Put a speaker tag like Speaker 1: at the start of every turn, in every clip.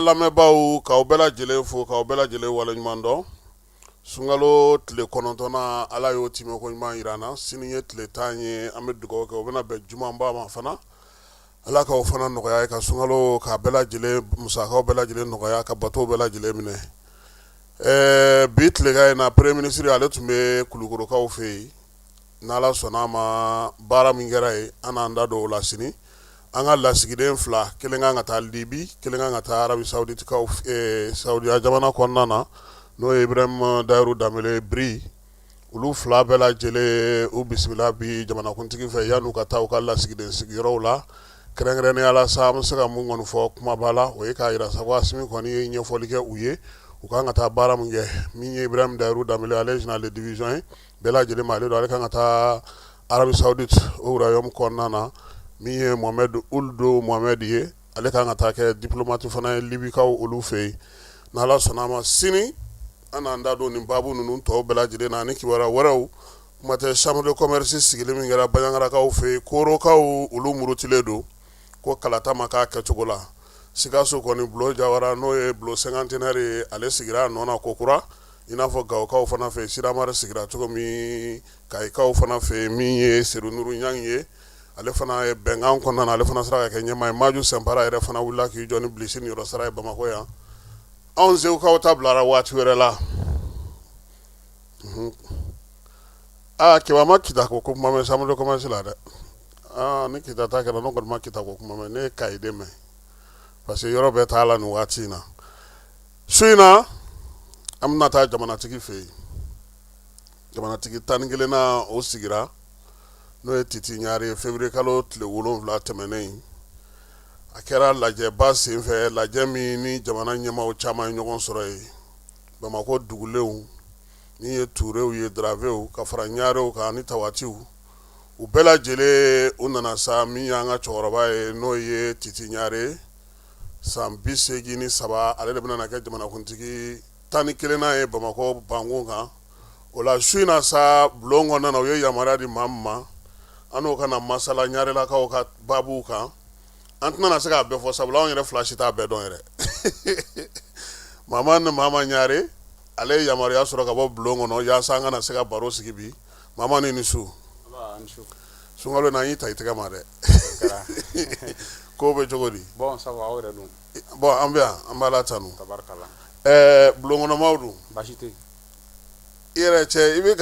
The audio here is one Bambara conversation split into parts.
Speaker 1: An lamɛnbaaw, k'aw bɛɛ lajɛlen fo, k'aw bɛɛ lajɛlen waleɲuman dɔn. Sunkalo tile 9nan, Ala y'o timɛ ko ɲuman jira an na. Sini ye tile 10 ye, an bɛ dugawu kɛ, o bɛna bɛn jumanba ma fana. Ala k'aw fana nɔgɔya ka sunkalo k'a bɛɛ lajɛlen musakaw bɛɛ lajɛlen nɔgɔya, ka batow bɛɛ lajɛlen minɛ. Ɛɛ bi tilegan in na, premier ministre ale tun bɛ Kulukorokaw fɛ yen. N'Ala sɔnna a ma, baara min kɛra yen, an n'an da don o la sini. An ka lasigiden fila, kelen kan ka taa Libi, kelen kan ka taa Arabie Saoudite, Saudiya jamana kɔnɔna na, n'o ye Ibrahim Dayiru Danbele Biri. Olu fila bɛɛ lajɛlen, u bisimila bi jamanakuntigi fɛ yan'u ka taa u ka lasigiden sigiyɔrɔw la. Kɛrɛnkɛrɛnnenya la sa, an bɛ se ka mun kɔni fɔ kumaba la, o ye k'a jira sa ko Asimi kɔni ye ɲɛfɔli kɛ u ye, u kan ka taa baara min kɛ. Min ye Ibrahim Dayiru Danbele, ale ye général de division ye, bɛɛ lajɛlen ma ale don, ale kan ka taa Arabie Saoudite, o royaume kɔnɔna na. Min ye Mohamed Ould Mohamed ye, ale kan ka taa kɛ diplomate fana ye Libikaw olu fɛ yen. N'Ala sɔnna a ma, sini an n'an da don nin baabu ninnu tɔw bɛɛ lajɛlen na ani kibaruya wɛrɛw. Kuma tɛ chambre de commerce sigili min kɛra Bandiagarakaw fɛ yen, Korokaw olu murutilen don ko kalata ma k'a kɛcogo la. Sikaso kɔni, Bulon Jawara, n'o ye bulon cinquantenaire ye, ale sigira a nɔ na kokura, i n'a fɔ Gawokaw fana fɛ yen, Siramari sigira cogo min. Kayikaw fana fɛ yen, min ye Sedu Nuru Ɲangi ye, ale fana ye bɛnkan kɔnɔna na, ale fana sera ka kɛ ɲɛmaa ye. Maju Sɛnpara yɛrɛ fana wulila k'i jɔ ni bilisi niyɔrɔ sara ye Bamakɔ yan. Anw Segukaw ta bilara waati wɛrɛ la. Aa, Keba ma Kita ko kuma mɛn chambre de commerce la dɛ. Aa, ni Kita ta kɛra, ne kɔni ma Kita ko kuma mɛn, ne ye Kayi de mɛn, parce que yɔrɔ bɛɛ t'a la nin waati in na. Su in na, an bɛna taa jamanatigi fɛ yen. Jamanatigi 11nan, o sigira, n'o ye Titi Ɲare ye, février kalo tile 7 tɛmɛnen. A kɛra lajɛba senfɛ, lajɛ min ni jamana ɲɛmaaw caman ye ɲɔgɔn sɔrɔ yen. Bamakɔ dugulenw, min ye Turew ye, Daravew, ka fara Ɲarew kan ani Tawatiw, u bɛɛ lajɛlen u nana sa. Min y'an ka cɛkɔrɔba ye, n'o ye Titi Ɲare, san 83, ale de bɛna kɛ jamanakuntigi 11nan ye Bamakɔ bankun kan. O la su in na sa, bulon kɔnɔna na, u ye yamaruya di maa min ma, an n'o ka na masala Ɲarelakaw ka baabuw kan. An tɛna se k'a bɛɛ fɔ, sabula anw yɛrɛ fila si t'a bɛɛ dɔn yɛrɛ. Mama ni Mama Ɲare, ale ye yamaruya sɔrɔ ka bɔ bulon kɔnɔ yaasa an ka na se ka baro sigi bi. Mama, ni su. Sunkalo na, an y'i ta i tɛgɛ ma dɛ. Ko bɛ cogo di?
Speaker 2: Bon, ça va, aw yɛrɛ dun?
Speaker 1: Bon, an bɛ yan, an b'Ala tanu.
Speaker 2: Tabarikala.
Speaker 1: Ɛɛ, bulonkɔnɔmaw dun?
Speaker 2: Baasi tɛ.
Speaker 1: I yɛrɛ cɛ, i bɛ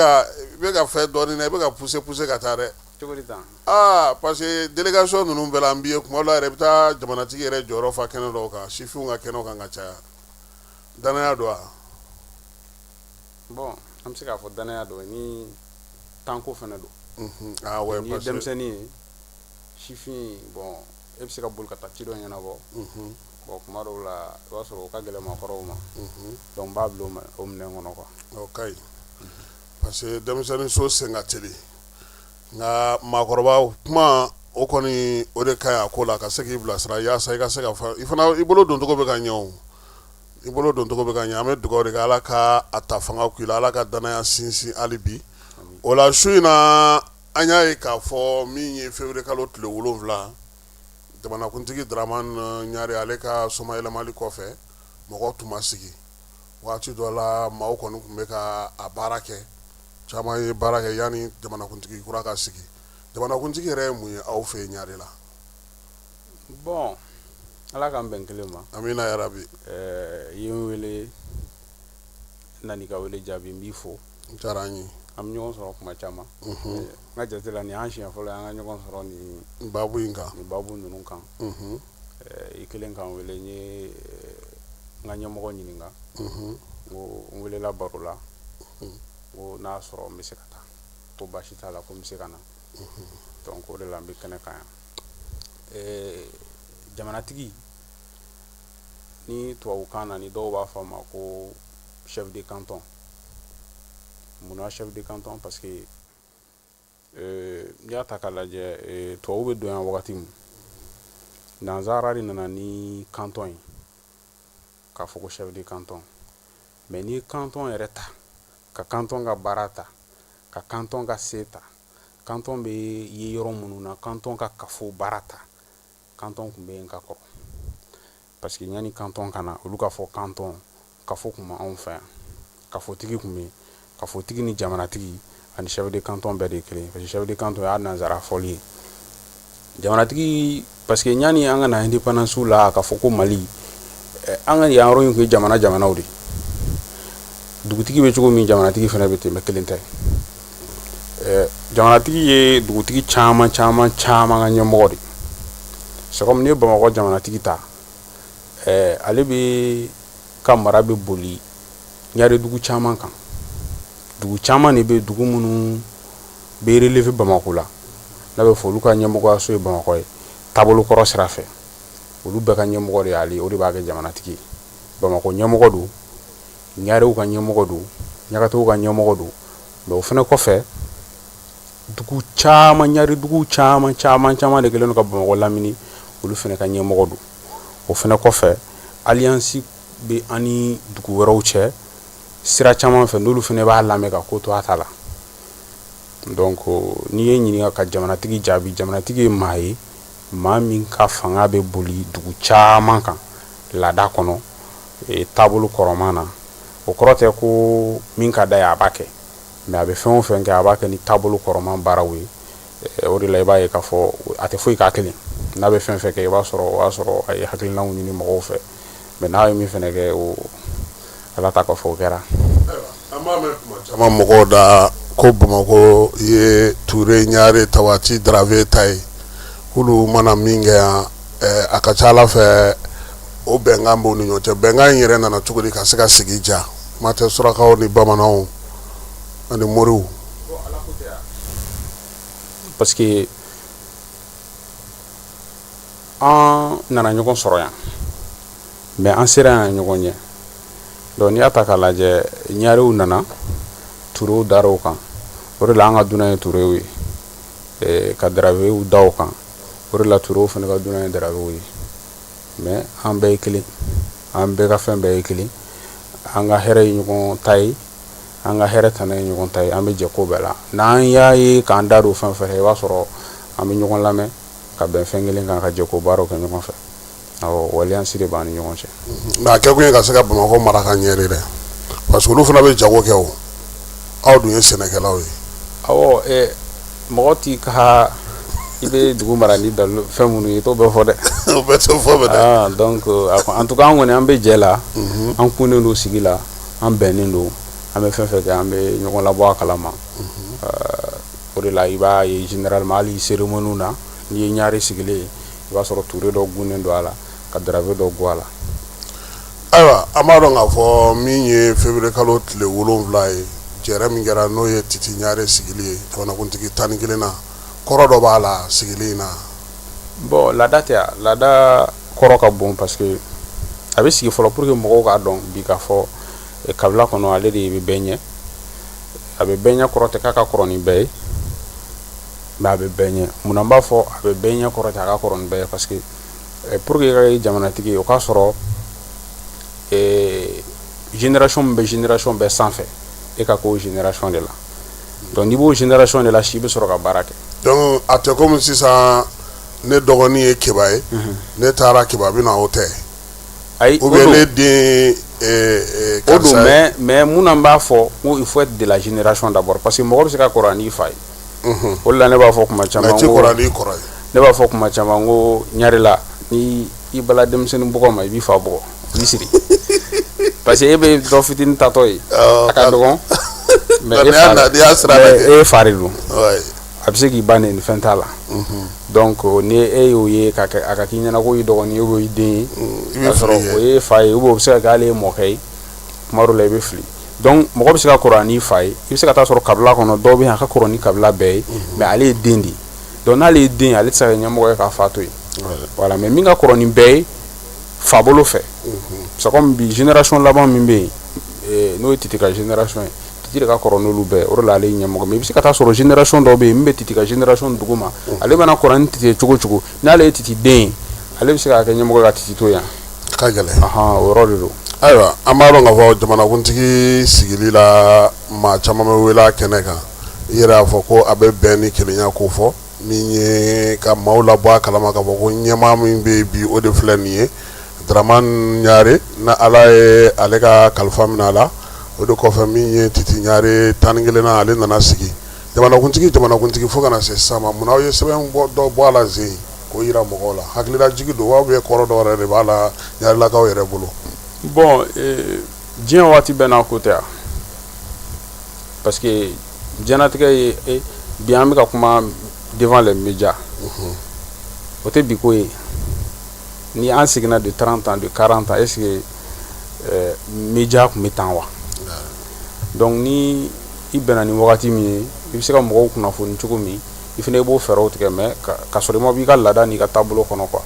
Speaker 1: ka fɛn dɔɔnin na, i bɛ ka pousser pousser ka taa dɛ.
Speaker 2: Cogo di tan?
Speaker 1: Aa, parce que délégation ninnu bɛɛ la, an b'i ye kuma dɔ la yɛrɛ, i bɛ taa jamanatigi yɛrɛ jɔyɔrɔ fa kɛnɛ dɔw kan, sifinw ka kɛnɛw kan ka caya. Danaya don wa?
Speaker 2: Bon, an bɛ se k'a fɔ danaya don ni tanko fana don.
Speaker 1: Ah ouais.
Speaker 2: N'i ye denmisɛnnin ye, sifin, bon, e bɛ se ka boli ka taa ci dɔ ɲɛnabɔ. Bon, kuma dɔw la, i b'a sɔrɔ o ka gɛlɛn maakɔrɔw ma, donc n b'a bila o minɛn kɔnɔ quoi.
Speaker 1: O ka ɲi, parce que denmisɛnnin so sen ka teli, nka maakɔrɔba kuma, o kɔni, o de ka ɲi a ko la, ka se k'i bilasira yaasa i ka se ka fa i fana i bolo doncogo bɛ ka ɲɛ. O i bolo doncogo bɛ ka ɲɛ. An bɛ dugawu de kɛ, Ala ka a ta fanga k'i la, Ala ka danaya sinsin hali bi. O la su in na, an y'a ye k'a fɔ min ye février kalo tile 7, jamanakuntigi Dramane Ɲare, ale ka somayɛlɛmali kɔfɛ, mɔgɔw tun ma sigi. Waati dɔ la, maaw kɔni tun bɛ ka a baara kɛ, caman ye baara kɛ yanni jamanakuntigi kura ka sigi. Jamanakuntigi yɛrɛ ye mun ye aw fɛ yen Ɲare la?
Speaker 2: Bon, Ala k'an bɛn kelen ma.
Speaker 1: Amina yarabi.
Speaker 2: Ɛɛ, i ye n wele, n nan'i ka wele jaabi, n b'i fo.
Speaker 1: N diyara an ye.
Speaker 2: An bɛ ɲɔgɔn sɔrɔ kuma caman. N ka jate la, nin y'an siɲɛ fɔlɔ ye an ka ɲɔgɔn sɔrɔ nin
Speaker 1: baabu in kan.
Speaker 2: Nin baabu ninnu kan. I kelen k'an wele, n ye n ka ɲɛmɔgɔ ɲininka, n ko n welela baro la, n ko n'a y'a sɔrɔ n bɛ se ka taa, ko baasi t'a la, ko n bɛ se ka na. Donc o de la n bɛ kɛnɛ kan yan. Jamanatigi ni tubabukan na, ni dɔw b'a fɔ a ma ko chef de canton. Munna chef de canton? Parce que n'i y'a ta k'a lajɛ, tubabu bɛ don yan wagati min, nanzara de nana ni canton ye, k'a fɔ ko chef de canton. Mais n'i ye canton yɛrɛ ta, ka canton ka baara ta, ka canton ka se ta, canton bɛ ye yɔrɔ minnu na, canton ka kafo baara ta, canton tun bɛ yen ka kɔrɔ. Parce que yanni canton ka na, olu ka fɔ canton, kafo tun ma anw fɛ yan. Kafotigi tun bɛ yen. Kafotigi ni jamanatigi ani chef de canton bɛɛ de ye kelen, parce que chef de canton y'a nansara fɔli ye. Jamanatigi, parce que yanni an ka na indépendance la, ka fɔ ko Mali, an ka yan yɔrɔ in tun ye jamana jamanaw de. Dugutigi bɛ cogo min, jamanatigi fana bɛ ten, mais kelen tɛ. Jamanatigi ye dugutigi caman caman caman ka ɲɛmɔgɔ de. C'est comme n'i ye Bamakɔ jamanatigi ta, ale bɛ ka mara bɛ boli ɲare dugu caman kan. Dugu caman de bɛ, dugu minnu bɛ relever Bamakɔ la, n'a bɛ fɔ olu ka ɲɛmɔgɔyaso ye Bamakɔ ye taabolo kɔrɔ sira fɛ, olu bɛɛ ka ɲɛmɔgɔ de y'ale. O de b'a kɛ jamanatigi ye. Bamakɔ ɲɛmɔgɔ don, ɲarew ka ɲɛmɔgɔ don, ɲagatew ka ɲɛmɔgɔ don. Mais o fana kɔfɛ, dugu caman, ɲare dugu caman caman caman de kɛlen don ka Bamakɔ lamini, olu fana ka ɲɛmɔgɔ don. O fana kɔfɛ, alliance bɛ an ni dugu wɛrɛw cɛ sira caman fɛ, n'olu fana b'a lamɛn ka ko to a ta la. Donc n'i ye ɲininka ka jamanatigi jaabi, jamanatigi ye maa ye, maa min ka fanga bɛ boli dugu caman kan laada kɔnɔ, taabolo kɔrɔman na. O kɔrɔ tɛ ko min ka d'a ye a b'a kɛ, mais a bɛ fɛn o fɛn kɛ, a b'a kɛ ni taabolo kɔrɔman baaraw ye. O de la i b'a ye k'a fɔ a tɛ foyi k'a kelen. N'a bɛ fɛn fɛn kɛ, i b'a sɔrɔ o y'a sɔrɔ a ye hakilinaw ɲini mɔgɔw fɛ. Mais n'a ye min fana kɛ, o Ala ta kɔfɛ, o kɛra.
Speaker 1: An b'a mɛn tuma caman mɔgɔw da ko Bamakɔ ye Ture, Ɲare, Tawati, Darave ta ye. K'olu mana min kɛ yan, a ka ca Ala fɛ, o bɛnkan b'u ni ɲɔgɔn cɛ. Bɛnkan in yɛrɛ nana cogo di ka se ka sigi ja? Kuma tɛ surakaw ni bamananw ani moriw.
Speaker 2: Parce que an nana ɲɔgɔn sɔrɔ yan, mais an sera yan ɲɔgɔn ɲɛ. Donc n'i y'a ta k'a lajɛ, ɲarew nana, Turew dar'o kan. O de la an ka dunan ye Turew ye, ka Daravew da o kan. O de la Turew fana ka dunan ye Daravew ye. Mais an bɛɛ ye kelen, an bɛɛ ka fɛn bɛɛ ye kelen. An ka hɛrɛ ye ɲɔgɔn ta ye, an ka hɛrɛ tana ye ɲɔgɔn ta ye. An bɛ jɛ ko bɛɛ la. N'an y'a ye k'an da don fɛn fɛn, i b'a sɔrɔ an bɛ ɲɔgɔn lamɛn ka bɛn fɛn kelen kan, ka jɛ ko baaraw kɛ ɲɔgɔn fɛ. Awɔ, o alliance de b'an ni ɲɔgɔn cɛ.
Speaker 1: Mais a kɛkun ye ka se ka Bamakɔ mara ka ɲɛ de dɛ, parce que olu fana bɛ jago kɛ. O aw dun ye sɛnɛkɛlaw ye.
Speaker 2: Awɔ, mɔgɔ t'i ka, i bɛ dugu mara ni dalu fɛn minnu ye, i t'o bɛɛ fɔ dɛ.
Speaker 1: O bɛɛ tɛ fɔ dɛ.
Speaker 2: Ah, donc en tout cas, an kɔni, an bɛ jɛ la, an kunnen don sigi la, an bɛnnen don. An bɛ fɛn fɛn kɛ, an bɛ ɲɔgɔn labɔ a kalama. O de la i b'a ye généralement, hali cérémonie na, n'i ye ɲare sigilen ye, i b'a sɔrɔ Ture dɔ gunnen don a la, ka Darave dɔ gun a la.
Speaker 1: Ayiwa, an b'a dɔn k'a fɔ min ye février kalo tile 7 ye, jɛrɛ min kɛra, n'o ye Titi Ɲare sigili ye jamanakuntigi 11 na, kɔrɔ dɔ b'a la sigili in na.
Speaker 2: Bon, laada tɛ yan. Laada kɔrɔ ka bon, parce que a bɛ sigi fɔlɔ pour que mɔgɔw k'a dɔn bi k'a fɔ kabila kɔnɔ, ale de bɛ bɛɛ ɲɛ. A bɛ bɛɛ ɲɛ kɔrɔ tɛ k'a ka kɔrɔ ni bɛɛ ye, mais a bɛ bɛɛ ɲɛ. Munna n b'a fɔ a bɛ bɛɛ ɲɛ kɔrɔ tɛ a ka kɔrɔ ni bɛɛ ye? Parce que pour que i ka kɛ jamanatigi ye, o k'a sɔrɔ génération min bɛ génération bɛɛ sanfɛ, e ka k'o génération de la. Donc n'i b'o génération de la, si bɛ sɔrɔ ka baara kɛ.
Speaker 1: Donc a tɛ komi sisan ne dɔgɔnin ye Keba ye, ne taara Keba bɛ na, o tɛ?
Speaker 2: Ayi.
Speaker 1: Ou bien ne den
Speaker 2: O don. Mais mun na n b'a fɔ ko il faut être de la génération d'abord? Parce que mɔgɔ bɛ se ka kɔrɔ n'i fa ye. O de la ne b'a fɔ kuma caman
Speaker 1: ko kɔrɔ n'i kɔrɔ ye.
Speaker 2: Ne b'a fɔ kuma caman ko ɲarela, ni i bala denmisɛnnin bugɔ ma, i b'i fa bugɔ, i b'i siri, parce que e bɛ dɔ fitinin tatɔ ye, a ka dɔgɔn, mais e fa de don, a bɛ se k'i ba neni, fɛn t'a la. Donc ni e y'o ye ka kɛ, a ka k'i ɲɛna ko i dɔgɔnin ye ou i den ye, k'a sɔrɔ o ye fa ye, ou bien o bɛ se ka kɛ hali e mɔkɛ ye, kuma dɔ la i bɛ fili. Donc mɔgɔ bɛ se ka kɔrɔ n'i fa ye. I bɛ se ka taa sɔrɔ kabila kɔnɔ, dɔw bɛ yen, a ka kɔrɔ ni kabila bɛɛ ye, mais ale ye den de ye. Donc n'ale ye den ye, ale tɛ se ka kɛ ɲɛmɔgɔ ye k'a fa to yen. Voilà. Mais min ka kɔrɔ ni bɛɛ ye fa bolo fɛ, c'est comme bi génération laban min bɛ yen, n'o ye Titi ka génération ye, Titi de ka kɔrɔ n'olu bɛɛ, o de la ale ye ɲɛmɔgɔ. Mais i bɛ se ka taa sɔrɔ génération dɔw bɛ yen min bɛ Titi ka génération dugu ma, ale mana kɔrɔ ni Titi ye cogo o cogo, n'ale ye Titi den ye, ale bɛ se ka kɛ ɲɛmɔgɔ ye ka Titi to yan.
Speaker 1: Ka gɛlɛn.
Speaker 2: O yɔrɔ de don.
Speaker 1: Ayiwa, an b'a dɔn k'a fɔ jamanakuntigi sigili la, maa caman bɛ wele a kɛnɛ kan. I yɛrɛ y'a fɔ ko a bɛ bɛn ni kelenya ko fɔ, min ye ka maaw labɔ a kalama k'a fɔ ko ɲɛmaa min bɛ yen bi, o de filɛ nin ye. Dramane Ɲare na Ala ye ale ka kalifa minɛ a la, o de kɔfɛ min ye Titi Ɲare 11nan, ale nana sigi jamanakuntigi fo ka na se sisan ma. Munna aw ye sɛbɛn dɔ bɔ a la zen k'o jira mɔgɔw la? Hakililajigi don wa, bɛ kɔrɔ dɔw yɛrɛ de b'a la Ɲarelakaw yɛrɛ bolo?
Speaker 2: Bon, diɲɛ waati bɛɛ n'a ko tɛ yan, parce que diɲɛnatigɛ ye bi, an bɛ ka kuma devant les médias, o tɛ bi ko ye. Ni an seginna de 30 ans, de 40 ans, est ce que média tun bɛ tan wa? Donc ni i bɛnna ni wagati min ye, i bɛ se ka mɔgɔw kunnafoni cogo min, i fana i b'o fɛɛrɛw tigɛ, mais ka sɔrɔ i ma bɔ i ka laada n'i ka taabolo kɔnɔ quoi.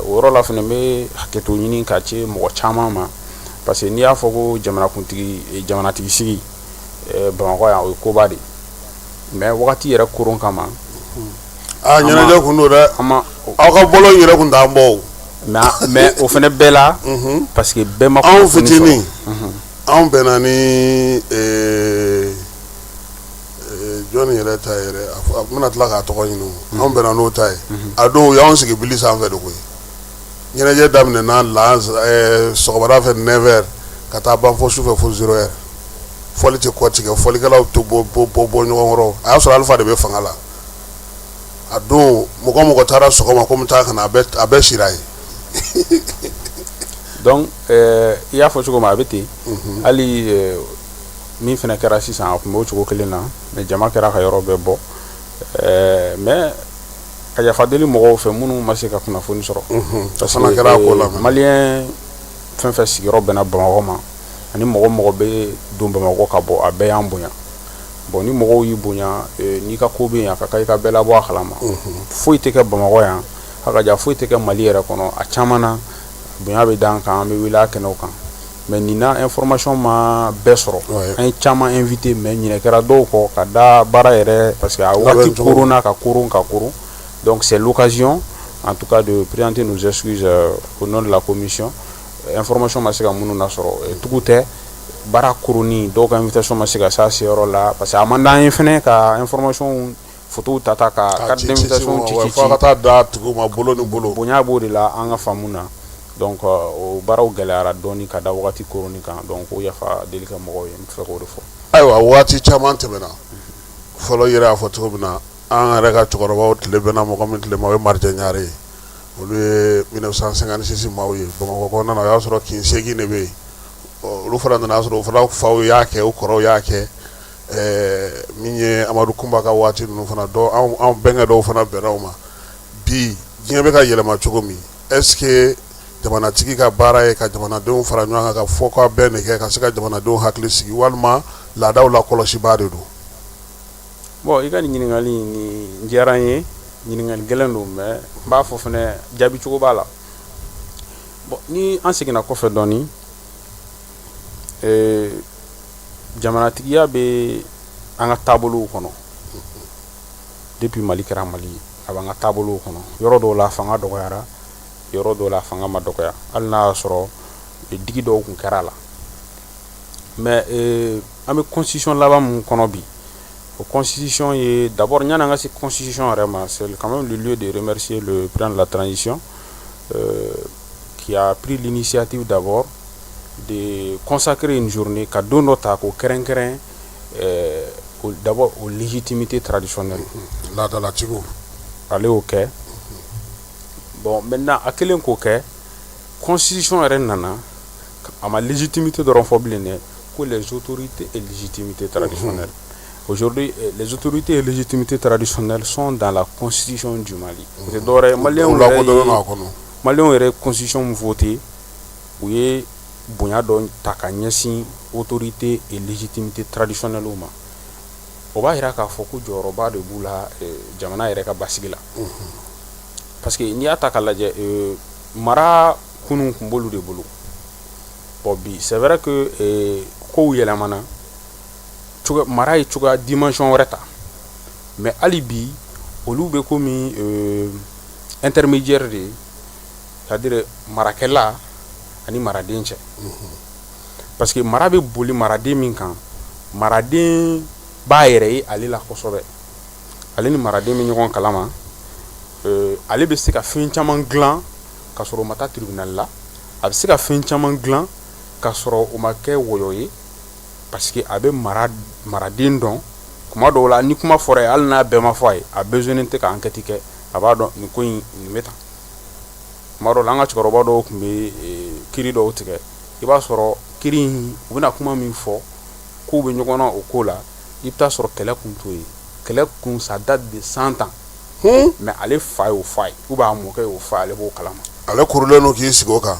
Speaker 2: O yɔrɔ la fana, n bɛ hakɛto ɲini ka ci mɔgɔ caman ma, parce que n'i y'a fɔ ko jamanakuntigi, jamanatigi sigi Bamakɔ yan, o ye koba de ye, mais wagati yɛrɛ koron kama.
Speaker 1: Aa, ɲɛnajɛ kun don dɛ.
Speaker 2: An ma
Speaker 1: Aw ka bɔlɔn yɛrɛ kun t'an bɔ o.
Speaker 2: Mais o fana bɛɛ la, parce que bɛɛ ma
Speaker 1: Anw
Speaker 2: kunnafoni sɔrɔ.
Speaker 1: fitinin, anw bɛnna ni jɔnni yɛrɛ ta yɛrɛ, a bɛna tila k'a tɔgɔ ɲini o. Anw bɛnna n'o ta ye. A don, u y'anw sigi bili sanfɛ de koyi. Ɲɛnajɛ daminɛna la sɔgɔmada fɛ 9 heures ka taa ban fo sufɛ fo 0 heure. Fɔli tɛ kɔ tigɛ, fɔlikɛlaw tɛ bɔ bɔ bɔ bɔ ɲɔgɔn kɔrɔ. A y'a sɔrɔ Alifa de bɛ fanga la a don. Mɔgɔ mɔgɔ taara sɔgɔma ko n bɛ taa ka na, a bɛɛ sira ye.
Speaker 2: Donc i y'a fɔ cogo min, a bɛ ten. Hali min fana kɛra sisan, a tun b'o cogo kelen na, mais jama kɛra ka yɔrɔ bɛɛ bɔ. Mais ka yafa deli mɔgɔw fɛ minnu ma se ka kunnafoni sɔrɔ.
Speaker 1: O fana kɛra a ko la.
Speaker 2: Malien fɛn fɛn sigiyɔrɔ bɛnna Bamakɔ ma, ani mɔgɔ mɔgɔ bɛ don Bamakɔ ka bɔ, a bɛɛ y'an bonya. Bon, ni mɔgɔw y'i bonya, n'i ka ko bɛ yen, a ka kan i ka bɛɛ labɔ a kalama. Foyi tɛ kɛ Bamakɔ yan hakaja, foyi tɛ kɛ Mali yɛrɛ kɔnɔ. A caman na, bonya bɛ d'an kan, an bɛ wele a kɛnɛw kan, mais nin na, information ma bɛɛ sɔrɔ. An ye caman invité, mais ɲinɛ kɛra dɔw kɔ ka da baara yɛrɛ, parce que a waati koronna ka koron ka koron. Donc c'est l'occasion en tout cas de présenter nos excuses au nom de la commission. Information ma se ka minnu lasɔrɔ, tugu tɛ, baara koronni, dɔw ka invitation ma se ka s'a seyɔrɔ la, parce que a man d'an ye fɛnɛ ka information photo ta ta ka carte d'invitation ci ci.
Speaker 1: Fo ka taa da tigiw ma bolo ni bolo.
Speaker 2: Bonya b'o de la an ka faamu na. Donc o baaraw gɛlɛyara dɔɔni ka da wagati koronni kan. Donc o yafa deli kɛ mɔgɔw ye, n bɛ fɛ k'o de fɔ.
Speaker 1: Ayiwa, waati caman tɛmɛna. Fɔlɔ yɛrɛ y'a fɔ cogo min na, an yɛrɛ ka cɛkɔrɔbaw tile bɛnna mɔgɔ min tile ma, o ye Marijɛ Ɲare ye. Olu ye 1956 maaw ye Bamakɔ kɔnɔna na. O y'a sɔrɔ kin 8 de bɛ yen. Olu fana nana sɔrɔ o fana faw y'a kɛ, u kɔrɔw y'a kɛ. Min ye Amadu Kunba ka waati ninnu fana, dɔw anw bɛnkɛ dɔw fana bɛnna o ma. Bi, diɲɛ bɛ ka yɛlɛma cogo min, est ce que jamanatigi ka baara ye ka jamanadenw fara ɲɔgɔn kan, ka fɔ ka bɛn de kɛ, ka se ka jamanadenw hakili sigi, walima laadaw la kɔlɔsibaa de don?
Speaker 2: Bon, i ka nin ɲininkali nin diyara n ye. Ɲininkali gɛlɛn don, mais n b'a fɔ fana, jaabi cogo b'a la. Bon, ni an seginna kɔfɛ dɔɔni, jamanatigiya bɛ an ka taabolow kɔnɔ. Depuis Mali kɛra Mali ye, a b'an ka taabolow kɔnɔ. Yɔrɔ dɔw la, fanga dɔgɔyara, yɔrɔ dɔw la, fanga ma dɔgɔya, hali n'a y'a sɔrɔ digi dɔw tun kɛra a la. Mais an bɛ constitution laban min kɔnɔ bi, o constitution ye, d'abord, yanni an ka se constitution yɛrɛ ma, c'est quand même le lieu de remercier le président de la transition qui a pris l'initiative d'abord de consacrer une journée, ka don dɔ ta k'o kɛrɛnkɛrɛn d'abord aux légitimités traditionnelles.
Speaker 1: Laadalatigiw.
Speaker 2: Ale y'o kɛ. Bon, maintenant, a kɛlen k'o kɛ, constitution yɛrɛ nana, a ma légitimité dɔrɔn fɔ bilen dɛ, ko les autorités et légitimités traditionnelles. Aujourd'hui, les autorités et légitimités traditionnelles sont dans la constitution du Mali. O tɛ dɔwɛrɛ ye, maliyɛnw yɛrɛ ye, maliyɛnw yɛrɛ ye constitution min voté, u ye bonya dɔ ta ka ɲɛsin autorité et légitimité traditionnelle ma. O b'a yira k'a fɔ ko jɔyɔrɔba de b'u la jamana yɛrɛ ka basigi la, parce que n'i y'a ta k'a lajɛ, mara kunun tun b'olu de bolo. Bon, bi, c'est vrai que kow yɛlɛmana, mara ye cogoya dimension wɛrɛ ta, mais hali bi, olu bɛ komi intermédiaire de ye, c'est à dire marakɛla ani maraden cɛ, parce que mara bɛ boli maraden min kan, maraden b'a yɛrɛ ye ale la kosɛbɛ. Ale ni maraden bɛ ɲɔgɔn kalama. Ale bɛ se ka fɛn caman dilan ka sɔrɔ o ma taa tribunal la. A bɛ se ka fɛn caman dilan k'a sɔrɔ o ma kɛ wɔyɔ ye, parce que a bɛ maraden dɔn. Kuma dɔw la, ni kuma fɔra ye, hali n'a bɛɛ ma fɔ a ye, a besoin tɛ ka enquête kɛ, a b'a dɔn nin ko in, nin bɛ tan. Kuma dɔw la, an ka cɛkɔrɔba dɔw tun bɛ kiri dɔw tigɛ. I b'a sɔrɔ kiri in, u bɛna kuma min fɔ k'u bɛ ɲɔgɔn na o ko la, i bɛ taa sɔrɔ kɛlɛ kun t'o ye, kɛlɛ kun, ça date de 100 ans, mais ale fa y'o fɔ a ye ou bien a mɔkɛ y'o fɔ a ye, ale b'o kalama.
Speaker 1: Ale kurulen don k'i sigi o kan.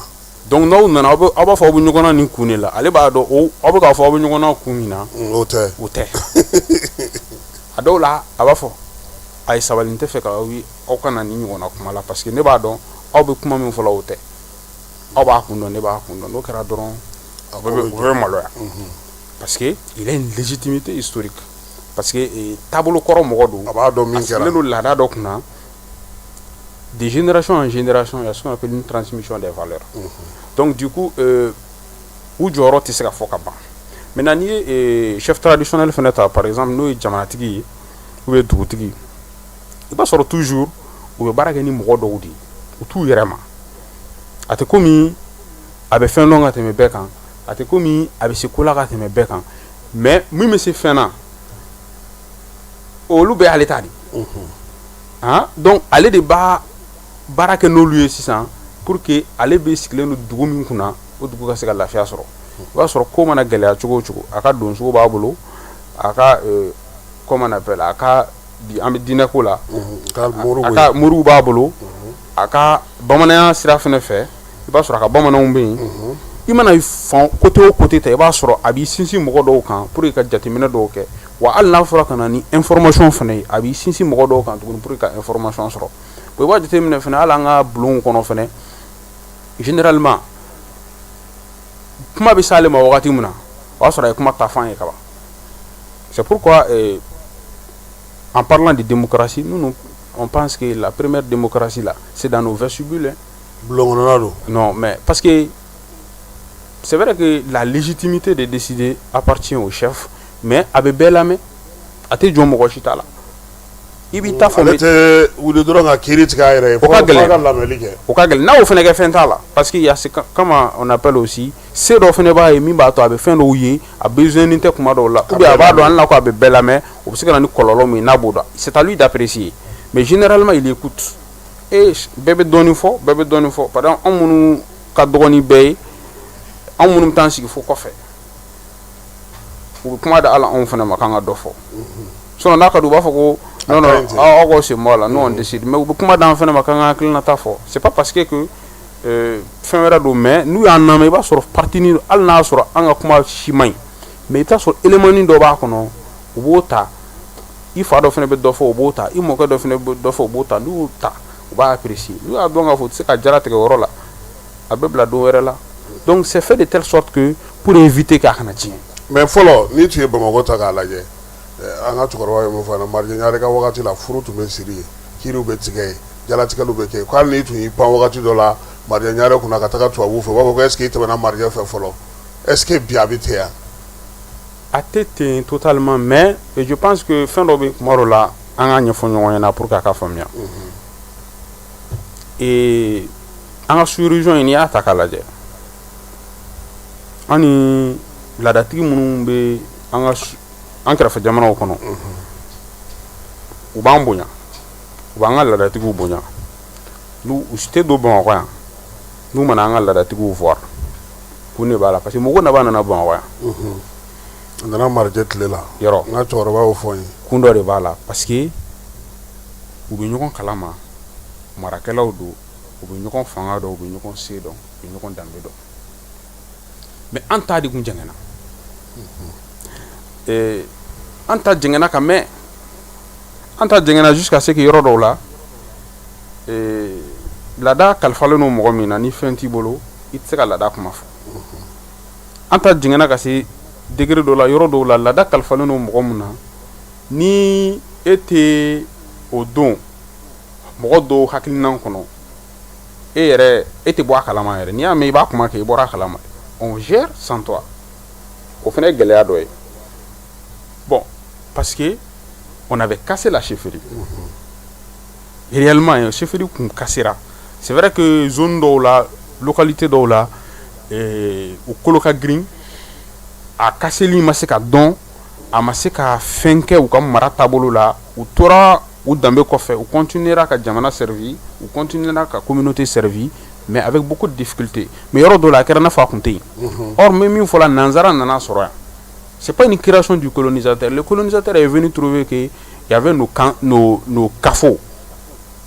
Speaker 2: Donc n'aw nana, aw b'a fɔ aw bɛ ɲɔgɔn na nin kun de la, ale b'a dɔn o aw bɛ k'a fɔ aw bɛ ɲɔgɔn na kun min na.
Speaker 1: O tɛ.
Speaker 2: O tɛ. A dɔw la, a b'a fɔ: a ye sabali, n tɛ fɛ ka aw ye, aw ka na nin ɲɔgɔnna kuma la, parce que ne b'a dɔn aw bɛ kuma min fɔ la, o tɛ. Aw b'a kun dɔn, ne b'a kun dɔn. N'o kɛra dɔrɔn, u bɛ maloya, parce que il a une légitimité historique, parce que taabolo kɔrɔ mɔgɔ don.
Speaker 1: A b'a dɔn min
Speaker 2: A
Speaker 1: kɛra.
Speaker 2: Sigilen don laada dɔ kunna. De génération en génération, il y a ce qu'on appelle une transmission des valeurs. Donc du coup, u jɔyɔrɔ tɛ se ka fɔ ka ban. Maintenant, n'i ye chef traditionnel fɛnɛ ta, par exemple, n'o ye jamanatigi ye ou bien dugutigi, i b'a sɔrɔ toujours u bɛ baara kɛ ni mɔgɔ dɔw de ye, u t'u yɛrɛ ma. A tɛ komi a bɛ fɛn dɔn ka tɛmɛ bɛɛ kan, a tɛ komi a bɛ se ko la ka tɛmɛ bɛɛ kan, mais min bɛ se fɛn na, olu bɛɛ y'ale ta de. Ah, donc ale de b'a baara kɛ n'olu ye sisan pour que ale bɛ sigilen don dugu min kunna, o dugu ka se ka lafiya sɔrɔ. I b'a sɔrɔ ko mana gɛlɛya cogo o cogo, a ka donsogo b'a bolo, a ka comment on appelle, a ka bi an bɛ diinɛ ko la,
Speaker 1: ka moriw.
Speaker 2: A ka moriw b'a bolo, a ka bamananya sira fɛnɛ fɛ, i b'a sɔrɔ a ka bamananw bɛ yen. I mana fan côté o côté ta, i b'a sɔrɔ a b'i sinsin mɔgɔ dɔw kan pour que ka jateminɛ dɔw kɛ. Wa hali n'a fɔra ka na ni information fana ye, a b'i sinsin mɔgɔ dɔw kan tuguni pour que ka information sɔrɔ. Bon, i b'a jateminɛ fana, hali an ka bulonw kɔnɔ fana, généralement kuma bɛ s'ale ma wagati min na, o y'a sɔrɔ a ye kuma ta fan ye kaban. C'est pourquoi en parlant de démocratie, nous, nous, on pense que la première démocratie là, c'est dans nos vestibules, hein.
Speaker 1: Bulon kɔnɔna don.
Speaker 2: Non, mais parce que c'est vrai que la légitimité de décider appartient au chef, mais a bɛ bɛɛ lamɛn, a tɛ jɔ mɔgɔ si ta la. I b'i ta fɔ.
Speaker 1: Ale tɛ wuli dɔrɔn ka kiiri tigɛ a yɛrɛ ye.
Speaker 2: O ka
Speaker 1: fo
Speaker 2: gɛlɛn.
Speaker 1: A ka lamɛnli kɛ.
Speaker 2: O ka gɛlɛn. N'a y'o fana kɛ, fɛn t'a la, parce que y a ce comment on appelle aussi, se dɔ fana b'a ye min b'a to a bɛ fɛn dɔw ye, a besoin tɛ kuma dɔw la, ou bien a b'a dɔn hali n'a ko a bɛ bɛɛ lamɛn, o bɛ se ka na ni kɔlɔlɔ min ye, n'a b'o dɔn, c'est à lui d'apprécier. Mais généralement, il écoute et bɛɛ bɛ dɔɔnin fɔ, bɛɛ bɛ dɔɔnin fɔ. Par exemple, anw minnu ka dɔgɔ ni bɛɛ ye, anw minnu bɛ taa sigi fo kɔfɛ, u bɛ kuma da hali anw fana ma k'an ka dɔ fɔ. Sinon n'a ka di u b'a fɔ ko non, non, aw k'aw sen bɔ a la, nous on décide. Mais u bɛ kuma d'an fana ma k'an ka hakilinata fɔ. C'est pas parce que fɛn wɛrɛ don, mais n'u y'an lamɛn, i b'a sɔrɔ parti ni, hali n'a y'a sɔrɔ an ka kuma si man ɲi, mais i bɛ taa sɔrɔ élément dɔ b'a kɔnɔ, u b'o ta. I fa dɔ fana bɛ dɔ fɔ, u b'o ta. I mɔkɛ dɔ fana bɛ dɔ fɔ, u b'o ta. N'u y'o ta, u b'a apprécier. N'u y'a dɔn k'a fɔ u tɛ se ka jara tigɛ o yɔrɔ la, a bɛ bila don wɛrɛ la. Donc c'est fait de telle sorte que pour éviter k'a kana tiɲɛ.
Speaker 1: Mais fɔlɔ, n'i tun ye Bamakɔ ta k'a lajɛ, an ka cɛkɔrɔba ye mun fɔ an ɲɛna, Marijɛ Ɲare ka wagati la, furu tun bɛ siri yen, kiiriw bɛ tigɛ yen, jalatigɛliw bɛ kɛ yen. Ko hali n'i tun y'i pan wagati dɔ la Marijɛ Ɲare kunna ka taga tubabuw fɛ, u b'a fɔ ko est ce que i tɛmɛna Marijɛ fɛ fɔlɔ? Est ce que bi a bɛ ten yan?
Speaker 2: A tɛ ten totalement, mais je pense que fɛn dɔ bɛ kuma dɔ la, an k'a ɲɛfɔ ɲɔgɔn ɲɛna pour que a ka faamuya. Et an ka sous-région in, n'i y'a ta k'a lajɛ, an ni laadatigi minnu bɛ an ka an kɛrɛfɛ jamanaw kɔnɔ, u b'an bonya, u b'an ka laadatigiw bonya. N'u u tɛ don Bamakɔ yan, n'u mana an ka laadatigiw voir, kun de b'a la, parce que mɔgɔ naba nana Bamakɔ yan.
Speaker 1: A nana Marijɛ tile la.
Speaker 2: Yɔrɔ.
Speaker 1: N ka cɛkɔrɔba y'o fɔ n ye.
Speaker 2: Kun dɔ de b'a la, parce que u bɛ ɲɔgɔn kalama, marakɛlaw don, u bɛ ɲɔgɔn fanga dɔn, u bɛ ɲɔgɔn se dɔn, u bɛ ɲɔgɔn danbe dɔn. Mais an ta de kun jɛngɛnna, an ta jɛngɛnna ka mɛn, an ta jɛngɛnna jusqu'à ce que yɔrɔ dɔw la, laada kalifalen don mɔgɔ min na, ni fɛn t'i bolo, i tɛ se ka laada kuma fɔ. An ta jɛngɛnna ka se degré dɔ la, yɔrɔ dɔw la, laada kalifalen don mɔgɔ min na, ni e tɛ o don mɔgɔ dɔw hakilinan kɔnɔ, e yɛrɛ e tɛ bɔ a kalama yɛrɛ. N'i y'a mɛn i b'a kuma kɛ, i bɔra a kalama. On gère sans toi. O fana ye gɛlɛya dɔ ye. Bon, parce que on avait cassé la chefferie réellement, chefferie kun cassera. C'est vrai que zone dɔw la Localité dɔw la, u kolo ka girin, a kaseli ma se ka dɔn, a ma se ka fɛn kɛ u ka mara taabolo la. U tora u danbe kɔfɛ, u continuera ka jamana servi, u continuera ka communauté servi, mais avec beaucoup de difficultés. Mais yɔrɔ dɔw la, a kɛra n'a fɔ a tun tɛ yen. Or n bɛ min fɔ la, nanzara nana sɔrɔ yan. C'est pas une création du colonisateur. Le colonisateur est venu trouver que il y avait nos camps, nos cafos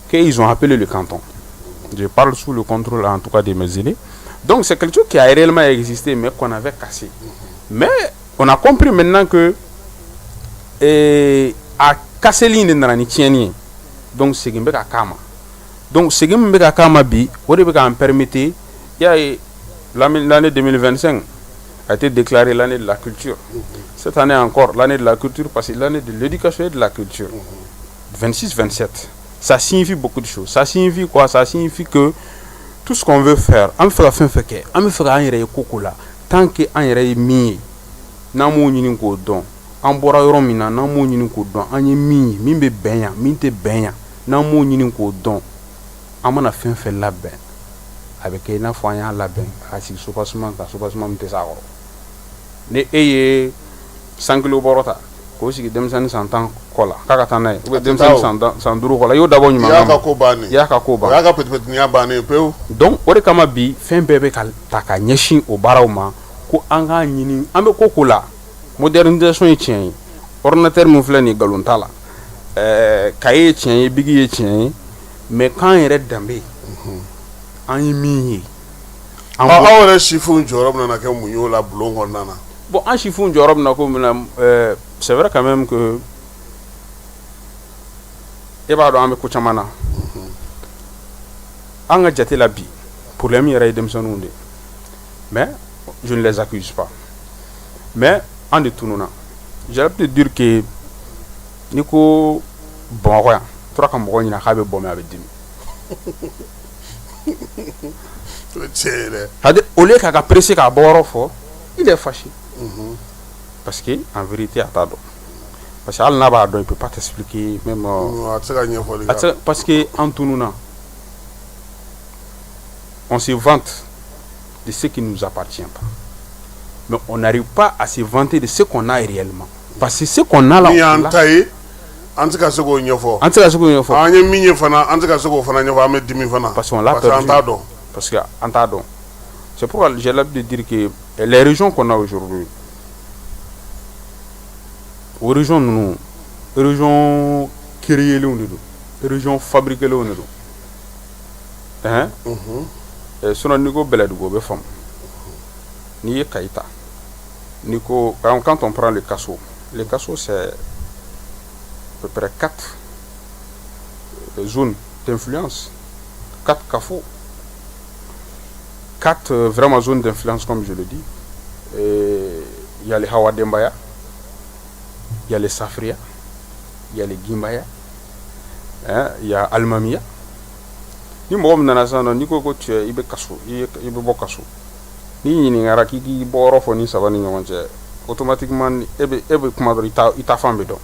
Speaker 2: qu'ils ont appelé le canton. Je parle sous le contrôle en tout cas de mes aînés. Donc c'est quelque chose qui a réellement existé, mais qu'on avait cassé. Mais on a compris maintenant que a casseli in de nana ni tiɲɛni ye. Donc segin bɛ ka k'a ma. Donc segin min bɛ ka k'a ma bi, o de bɛ k'an permettre. I y'a ye, l'année 2025 a été déclarée l'année de la culture. Cette année encore, l'année de la culture, parce que l'année de l'éducation et de la culture. 26-27. Ça signifie beaucoup de choses. Ça signifie quoi? Ça signifie que tout ce qu'on veut faire, an bɛ fɛ ka fɛn fɛn kɛ, an bɛ fɛ k'an yɛrɛ ye ko ko la, tant que an yɛrɛ ye min ye, n'an m'o ɲini k'o dɔn, an bɔra yɔrɔ min na, n'an m'o ɲini k'o dɔn, an ye min ye, min bɛ bɛn yan, min tɛ bɛn yan, n'an m'o ɲini k'o dɔn, an mana fɛn fɛn labɛn, a bɛ kɛ i n'a fɔ an y'a labɛn ka sigi soubassement kan, soubassement min tɛ s'a kɔrɔ. Ni e ye 100 kilo bɔrɔ ta k'o sigi denmisɛnnin san 10 kɔ la k'a ka taa n'a ye, ou bien denmisɛnnin san 5 kɔ la, i y'o dabɔ ɲuman
Speaker 1: I y'a
Speaker 2: kama.
Speaker 1: ka ko bannen.
Speaker 2: I y'a ka ko ban.
Speaker 1: O y'a ka petit-petitniya bannen pewu.
Speaker 2: Donc o de kama bi, fɛn bɛɛ bɛ ka ta ka ɲɛsin o baaraw ma, ko an k'a ɲini. An bɛ ko ko la, modernisation ye tiɲɛ ye, ordinateur min filɛ nin ye, nkalon t'a la, cahier ye tiɲɛ ye, bic ye tiɲɛ ye, mais k'an yɛrɛ danbe, an ye min ye, an
Speaker 1: Aw yɛrɛ sifinw jɔyɔrɔ bɛna kɛ mun ye o la bulon kɔnɔna na?
Speaker 2: Bon, an sifinw jɔyɔrɔ bɛna ko min na, c'est vrai quand même que e b'a dɔn, an bɛ ko caman na. An ka jate la bi, problème yɛrɛ ye denmisɛnninw de ye, mais je ne les accuse pas. Mais an de tununa. J'ai te dire que n'i ko Bamakɔ yan, tora ka mɔgɔ ɲininka k'a bɛ bɔ min, a bɛ dimi.
Speaker 1: O ye tiɲɛ ye dɛ.
Speaker 2: C'est-à-dire, au lieu k'a ka pressé k'a bɔyɔrɔ fɔ, il est fâché parce que en vérité, a t'a dɔn, parce que hali n'a b'a dɔn, il peut pas t'expliquer même.
Speaker 1: A tɛ se ka ɲɛfɔli
Speaker 2: A tɛ se, parce que an tununa. On se vante de ce qui nous appartient pas, mais on n'arrive pas à se vanter de ce qu'on a réellement, parce que ce qu'on a là,
Speaker 1: Min y'an ta ye, an tɛ ka se k'o ɲɛfɔ.
Speaker 2: An tɛ se ka se k'o ɲɛfɔ.
Speaker 1: An ye min ye fana, an tɛ ka se k'o fana ɲɛfɔ, an bɛ dimi fana.
Speaker 2: Parce qu'on l'a
Speaker 1: Parce que an
Speaker 2: perdu.
Speaker 1: t'a dɔn.
Speaker 2: Parce que an t'a dɔn. C'est pourquoi j'ai l'habitude de dire que les régions qu'on a aujourd'hui, o région ninnu, région créélenw de don, région fabriquélenw de don, hein. Sinon n'i ko Bɛlɛdugu, o bɛ faamu. N'i ye Kayi ta, n'i ko, par exemple, quand on prend le Khasso, le Khasso, c'est à peu près quatre zones d'influence, quatre cafos, quatre vraiment zones d'influence, comme je le dis. Et il y a les Hawa Dembaya, il y a les Safria, il y a les Gimbaya, hein, il y a Almamia. Ni mɔgɔ min nana sisan nɔ, n'i ko ko tu es, i bɛ kaso, i bɛ bɔ kaso, n'i ɲininkara k'i k'i bɔyɔrɔ fɔ ni saba ni ɲɔgɔn cɛ, automatiquement e bɛ kuma dɔrɔn, i ta fan bɛ dɔn.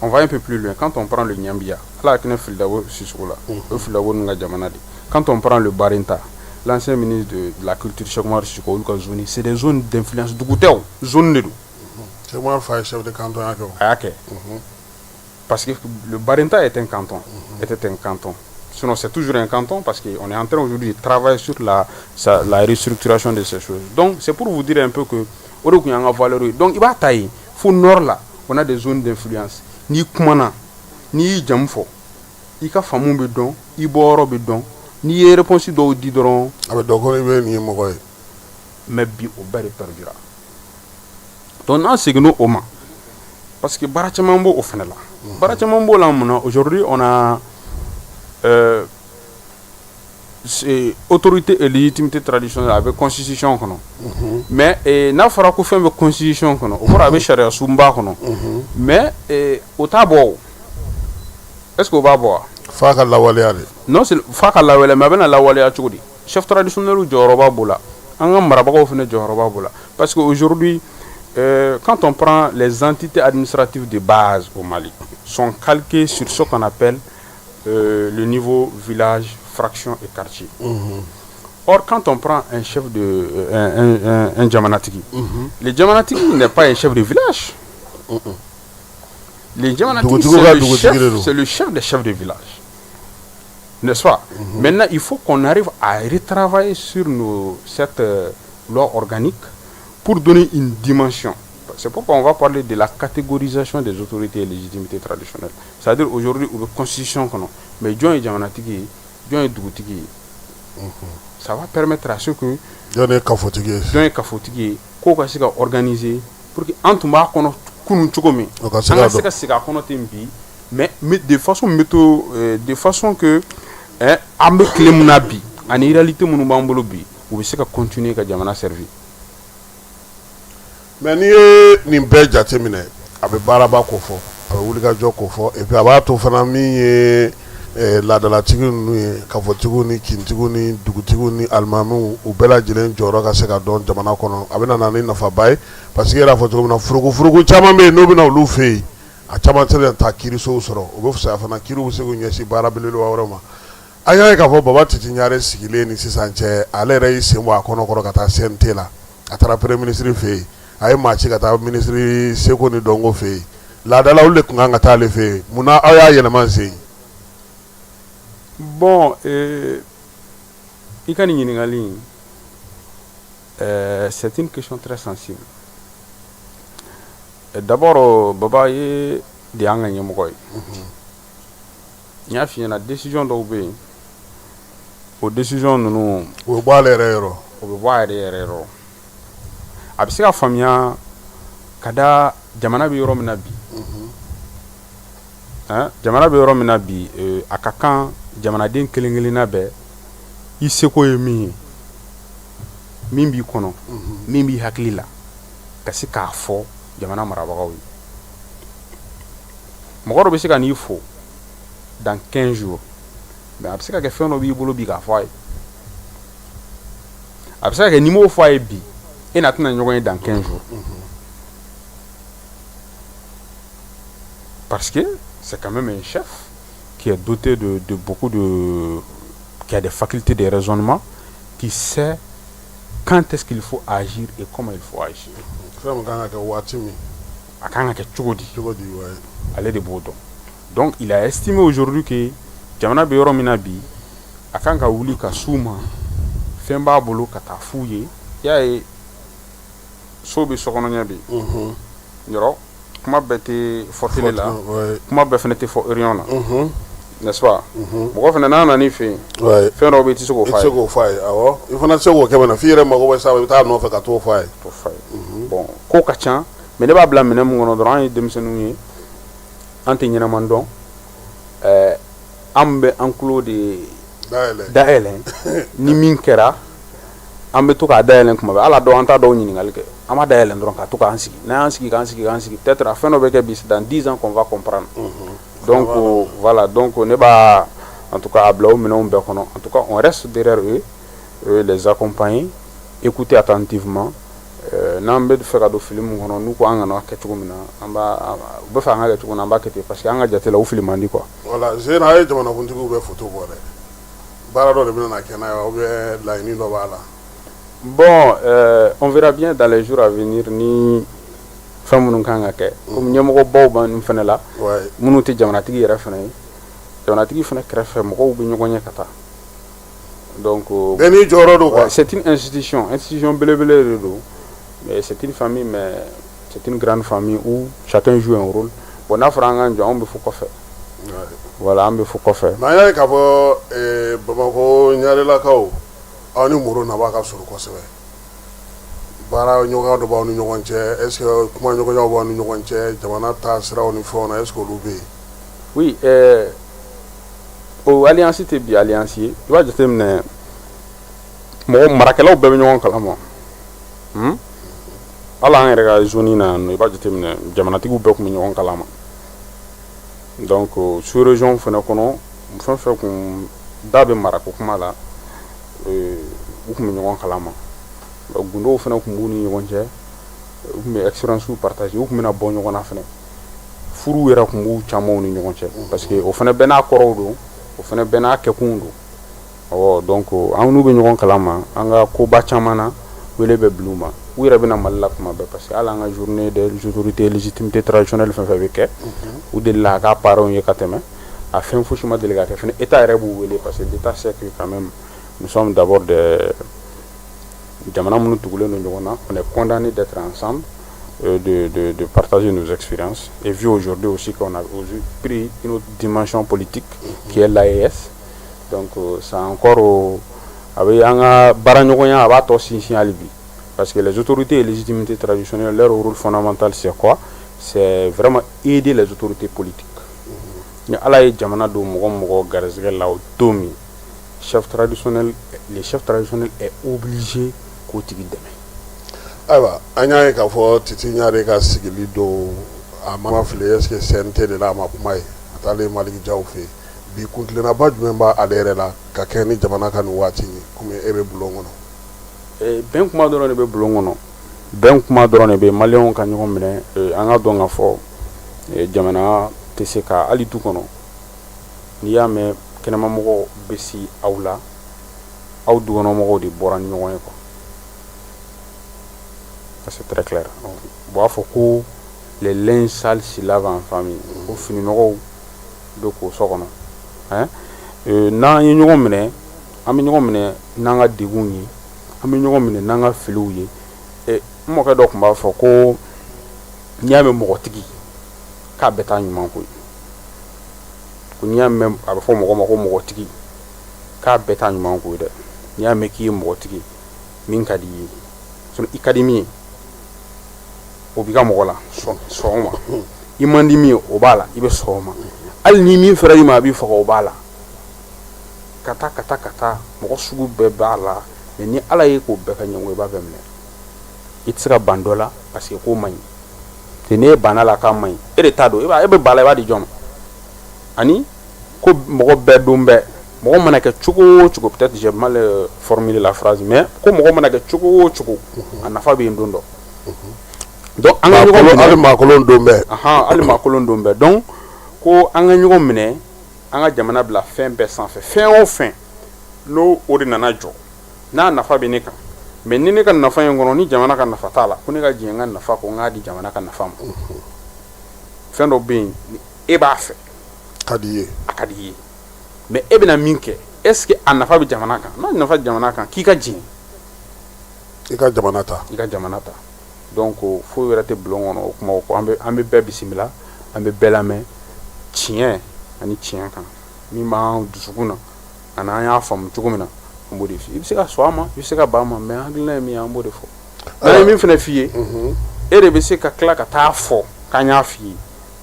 Speaker 2: On va un peu plus loin, quand on prend le Ɲambiya, ala ka kɛnɛ Filidabo Sisoko la, o ye Filidabo ninnu ka jamana de. Quand on prend le Barinta, l'ancien ministre de la culture, Cheikh Oumar Sissoko, olu ka zone, c'est des zones d'influence. Dugu tɛ o, zone de don.
Speaker 1: Cheikh Oumar fa ye chef de canton ya kɛ o.
Speaker 2: A y'a kɛ parce que le Barinta est un canton, était un canton. Sinon, c'est toujours un canton, parce qu'on est en train aujourd'hui de travailler sur la restructuration de ces choses. Donc, c'est pour vous dire un peu que o de tun y'an ka valeur ye. Donc, i b'a ta yen fo nord la, on a des zones d'influence. N'i kumana, n'i y'i jamu fɔ, i ka faamu bɛ dɔn, i bɔyɔrɔ bɛ dɔn. N'i ye réponse dɔw di dɔrɔn,
Speaker 1: A bɛ dɔn ko i bɛ nin ye mɔgɔ ye.
Speaker 2: Mais bi, o bɛɛ de perdura. Donc n'an seginna o ma, parce que baara caman b'o o fana la, baara caman b'o la. Mun na? Aujourd'hui, on a c'est autorité et légitimité traditionnelle, a bɛ constitution kɔnɔ. Mais n'a fɔra ko fɛn bɛ constitution kɔnɔ, o kɔrɔ a bɛ sariya sunba kɔnɔ, mais o t'a bɔ o. Est ce que o b'a bɔ wa?
Speaker 1: F'a ka lawaleya de.
Speaker 2: Non, c'est f'a ka lawaleya, mais a bɛna lawaleya cogo di? Chef traditionnel jɔyɔrɔba b'o la, an ka marabagaw fana jɔyɔrɔba b'o la, parce que aujourd'hui, quand on prend les entités administratives de base au Mali, sont calquées sur ce qu'on appelle le niveau village, fraction et quartier. Or, quand on prend un chef de un jamanatigi, le jamanatigi n'est pas un chef de village. Le jamanatigi, c'est le chef des chefs de village. N'est-ce pas? Maintenant, il faut qu'on arrive à retravailler sur cette loi organique pour donner une dimension. C'est pourquoi on va parler de la catégorisation des autorités et légitimités traditionnelles. C'est-à-dire aujourd'hui, u bɛ constitution kɔnɔ, mais jɔn ye jamanatigi ye, jɔn ye dugutigi ye? Ça va permettre à ce que
Speaker 1: Jɔn ye kafotigi ye?
Speaker 2: Jɔn ye kafotigi ye, k'o ka se ka organiser pour que an tun b'a kɔnɔ kunun cogo min,
Speaker 1: O ka se
Speaker 2: an
Speaker 1: ka
Speaker 2: ka se
Speaker 1: dɔn.
Speaker 2: Ka segin a kɔnɔ ten bi, mais de façon métho de façon que an bɛ tile min na bi ani réalité minnu b'an bolo bi, u bɛ se ka continuer ka jamana servir.
Speaker 1: Mais n'i ye nin bɛɛ jate minɛ, a bɛ baaraba ko fɔ, a bɛ wulikajɔ ko fɔ, et puis a b'a to fana min ye laadalatigi ninnu ye, kafotigiw ni kintigiw ni dugutigiw ni alimamiw, u bɛɛ lajɛlen jɔyɔrɔ ka se ka dɔn jamana kɔnɔ. A bɛ na ni nafaba ye, parce que i yɛrɛ y'a fɔ cogo min na, furukufuruku caman bɛ yen, n'u bɛ na olu fɛ yen, a caman tɛ taa kiirisow sɔrɔ. O bɛ fisaya fana, kiiriw bɛ se k'u ɲɛsin baara belebeleba wɛrɛw ma. An y'a ye k'a fɔ Baba Titi Ɲare sigilen ni sisan cɛ, ale yɛrɛ y'i sen bɔ a kɔnɔ kɔrɔ ka taa CNT la, a taara premier ministre fɛ yen, a ye maa ci ka taa ministre seko ni dɔnko fɛ yen. Laadala, olu de tun kan ka taa ale fɛ yen. Munna aw y'a yɛlɛma sen?
Speaker 2: Bon, i ka nin ɲininkali in, c'est une question très sensible. D'abord, Baba ye de y'an ka ɲɛmɔgɔ ye. N y'a f'i ɲɛna, décision dɔw bɛ yen, o décision ninnu,
Speaker 1: O bɛ bɔ ale yɛrɛ yɔrɔ.
Speaker 2: O bɛ bɔ a yɛrɛ yɔrɔ. A bɛ se ka faamuya ka da jamana bɛ yɔrɔ min na bi, hein, jamana bɛ yɔrɔ min na bi, a ka kan jamanaden kelen kelenna bɛɛ i seko ye min ye, min b'i kɔnɔ, min b'i hakili la, ka se k'a fɔ jamana marabagaw ye. Mɔgɔ dɔ bɛ se ka n'i fo dans 15 jours, mais a bɛ se ka kɛ fɛn dɔ b'i bolo bi k'a fɔ a ye. A bɛ se ka kɛ n'i m'o fɔ a ye bi, e n'a tɛna ɲɔgɔn ye dans 15 jours, parce que c'est quand même un chef qui est doté de beaucoup de qui a des facultés de raisonnement, qui sait quand est-ce qu'il faut agir et comment il faut agir.
Speaker 1: Fɛn min kan ka kɛ waati min.
Speaker 2: A kan ka kɛ cogo di?
Speaker 1: Cogo di, ouais.
Speaker 2: Ale de b'o dɔn. Donc il a estimé aujourd'hui que jamana bɛ yɔrɔ min na bi, a kan ka wuli ka s'u ma, fɛn b'a bolo ka taa f'u ye. I y'a ye, so bɛ sokɔnɔ ɲɛ bi yɔrɔ, kuma bɛɛ tɛ fɔ télé la, kuma bɛɛ fana tɛ fɔ réunion na, n'est-ce pas? Mɔgɔ fana n'a nana i fɛ yen, fɛn dɔw bɛ yen, i tɛ se k'o
Speaker 1: I
Speaker 2: f'a
Speaker 1: tɛ se
Speaker 2: ye.
Speaker 1: K'o f'a ye, awɔ. I fana tɛ se k'o kɛ mɛnɛ f'i yɛrɛ mago bɛ sa, i bɛ taa a nɔfɛ ka t'o f'a ye.
Speaker 2: T'o f'a ye. Bon, ko ka ca, mais ne b'a bila minɛn mun kɔnɔ dɔrɔn, an ye denmisɛnninw ye, an tɛ ɲɛnɛman dɔn, an bɛ an tulo de
Speaker 1: dayɛlɛ.
Speaker 2: Dayɛlɛ ni min kɛra, an bɛ to k'a dayɛlɛ kuma bɛɛ. Hali a dɔw, an t'a dɔw ɲininkali kɛ, an b'a dayɛlɛ dɔrɔn ka to k'an sigi. N'an y'an sigi, k'an sigi, k'an sigi, peut-être a fɛn dɔ bɛ kɛ bi, c'est dans 10 ans qu'on va comprendre. Donc voilà, donc ne b'a en tout cas a bila o minɛnw bɛɛ kɔnɔ. En tout cas, on reste derrière eux, les accompagner, écouter attentivement. N'an bɛ fɛ ka don fili min kɔnɔ, n'u ko an kana kɛ cogo min na, an b'a u bɛ fɛ an ka kɛ cogo min na, an b'a kɛ ten, parce que an ka jate la, u fili man di, quoi.
Speaker 1: Voilà, Zena, a ye jamanakuntigiw bɛ photo bɔ dɛ, baara dɔ de bɛna na kɛ n'a ye, ou bien laɲini dɔ b'a la?
Speaker 2: Bon, on verra bien dans les jours à venir ni fɛn minnu kan ka kɛ. Komi ɲɛmɔgɔbaw b'an ninnu fɛnɛ la, minnu tɛ jamanatigi yɛrɛ fɛnɛ ye, jamanatigi fɛnɛ kɛrɛfɛ mɔgɔw bɛ ɲɔgɔn ɲɛ ka taa. Donc
Speaker 1: bɛɛ n'i jɔyɔrɔ don, quoi.
Speaker 2: Ouais, c'est une institution, institution belebele de don, mais c'est une famille, mais c'est une grande famille où chacun joue un rôle. Bon, n'a fɔra an k'an jɔ, anw bɛ fo kɔfɛ. Voilà, an bɛ fo kɔfɛ.
Speaker 1: Mais an y'a ye k'a fɔ Bamakɔ ɲarelakaw, aw ni Moro Naba ka surun kosɛbɛ. Baara ɲɔgɔnya dɔ b'aw ni ɲɔgɔn cɛ. Est ce que kuma ɲɔgɔnyaw b'aw ni ɲɔgɔn cɛ jamana taa siraw ni fɛnw na? Est ce que olu bɛ yen?
Speaker 2: Oui, o alliance tɛ bi alliance ye. I b'a jateminɛ, mɔgɔ marakɛlaw bɛɛ bɛ ɲɔgɔn kalama, Hali an yɛrɛ ka zone na yan nɔ, i b'a jateminɛ, jamanatigiw bɛɛ tun bɛ ɲɔgɔn kalama. Donc sous région fana kɔnɔ, fɛn fɛn kun da bɛ marako kuma la, u tun bɛ ɲɔgɔn kalama. Gundow fana tun b'u ni ɲɔgɔn cɛ, u tun bɛ expérience partager, u tun bɛna bɔ ɲɔgɔn na fana. Furuw yɛrɛ tun b'u camanw ni ɲɔgɔn cɛ, parce que o fana bɛɛ n'a kɔrɔw don, o fana bɛɛ n'a kɛkunw don. Awɔ, donc an n'u bɛ ɲɔgɔn kalama an ka koba caman na. Wele bɛ bila u ma, u yɛrɛ bɛna Mali la kuma bɛɛ, parce que hali an ka journée des autorités légitimité traditionnelle fɛn fɛn bɛ kɛ, u delila a ka parrainw ye ka tɛmɛ. A fɛn fosi ma deli ka kɛ fɛnɛ. État yɛrɛ b'u wele, parce que l'État sait que quand même nous sommes d'abord des jamana minnu tugulen don ɲɔgɔn na, on est condamné d'être ensemble, de partager nos expériences. Et vu aujourd'hui aussi qu'on a aujourd'hui pris une autre dimension politique qui est l'AES, donc ça encore a bɛ an ka baaraɲɔgɔnya, a b'a tɔ sinsin hali bi, parce que les autorités et légitimités traditionnelles, leur rôle fondamental, c'est quoi? C'est vraiment aider les autorités politiques. Ni Ala ye jamana don mɔgɔ mɔgɔ garisɛgɛ la, o don min, chef traditionnel, le chef traditionnel est obligé k'o tigi dɛmɛ.
Speaker 1: Ayiwa, an y'a ye k'a fɔ Titi Ɲare ka sigili don, a ma fili, est ce que CNT de la, a ma kuma ye, a taalen Maliki Jaw fɛ yen bi. Kuntilennaba jumɛn b'a ale yɛrɛ la ka kɛ ni jamana ka nin waati ye, komi e bɛ bulon kɔnɔ?
Speaker 2: Bɛn kuma dɔrɔn de bɛ bulon kɔnɔ, bɛn kuma dɔrɔn de bɛ maliyɛnw ka ɲɔgɔn minɛ. An ka dɔn ka fɔ jamana tɛ se ka hali du kɔnɔ, n'i y'a mɛn kɛnɛmamɔgɔw bɛ si aw la, aw dukɔnɔmɔgɔw de bɔra ni ɲɔgɔn ye quoi. Ça, c'est très clair. U b'a fɔ ko les linges sales se lavent en famille, ko fininɔgɔw bɛ ko so kɔnɔ. N'an ye ɲɔgɔn minɛ, an bɛ ɲɔgɔn minɛ n'an ka degun ye, an bɛ ɲɔgɔn minɛ n'an ka filiw ye. N mɔkɛ dɔ tun b'a fɔ ko n'i y'a mɛn mɔgɔtigi, k'a bɛɛ t'a ɲuman ko ye. Ko n'i y'a mɛn a bɛ fɔ mɔgɔ ma ko mɔgɔtigi, k'a bɛɛ t'a ɲuman ko ye dɛ. N'i y'a mɛn k'i ye mɔgɔtigi, min ka di i ye, i ka di min ye, o b'i ka mɔgɔ la, sɔn o ma. I man di min ye, o b'a la, i bɛ sɔn o ma. Hali ni min fɛrɛ i ma, a b'i faga, o b'a la. Ka taa, ka taa, ka taa, mɔgɔ sugu bɛɛ b'a la. Mais ni Ala ye k'o bɛɛ ka ɲɛngo, i b'a bɛɛ minɛ. I tɛ se ka ban dɔ la parce que k'o man ɲi. N'e banna la k'a man ɲi, e de t'a dɔn, e bɛ ba la, i b'a di jɔn ma? Ani ko mɔgɔ bɛɛ don bɛɛ, mɔgɔ mana kɛ cogo o cogo, peut-être j'ai mal formulé la phrase, mais ko mɔgɔ mana kɛ cogo o cogo, a nafa bɛ yen don dɔ. Donc an ka ɲɔgɔn minɛ.
Speaker 1: Hali maakolon don bɛɛ.
Speaker 2: Ahan, hali maakolon don bɛɛ. Donc ko an ka ɲɔgɔn minɛ, an ka jamana bila fɛn bɛɛ sanfɛ. Fɛn o fɛn n'o o de nana jɔ, n'a nafa bɛ ne kan, mais ni ne ka nafa in kɔnɔ, ni jamana ka nafa t'a la, ko ne ka jɛn n ka nafa kɔ, n k'a di jamana ka nafa ma. Fɛn dɔ bɛ yen, e b'a fɛ,
Speaker 1: ka di i ye,
Speaker 2: a ka di i ye, mais e bɛna min kɛ, est ce que a nafa bɛ jamana kan? N'a nafa jamana kan, k'i ka jɛn
Speaker 1: i ka jamana ta.
Speaker 2: I ka jamana ta. Donc foyi wɛrɛ tɛ bulon kɔnɔ o kuma ko an bɛ bɛɛ bisimila, an bɛ bɛɛ lamɛn tiɲɛ ani tiɲɛ kan. Min b'an dusukun na ani an y'a faamu cogo min na, an b'o de f'i ye. I bɛ se ka sɔn a ma, i bɛ se ka ban a ma, mais hakilina ye min ye, an b'o de fɔ. N'an ye min fana f'i ye, e de bɛ se ka tila ka taa fɔ k'an y'a f'i ye,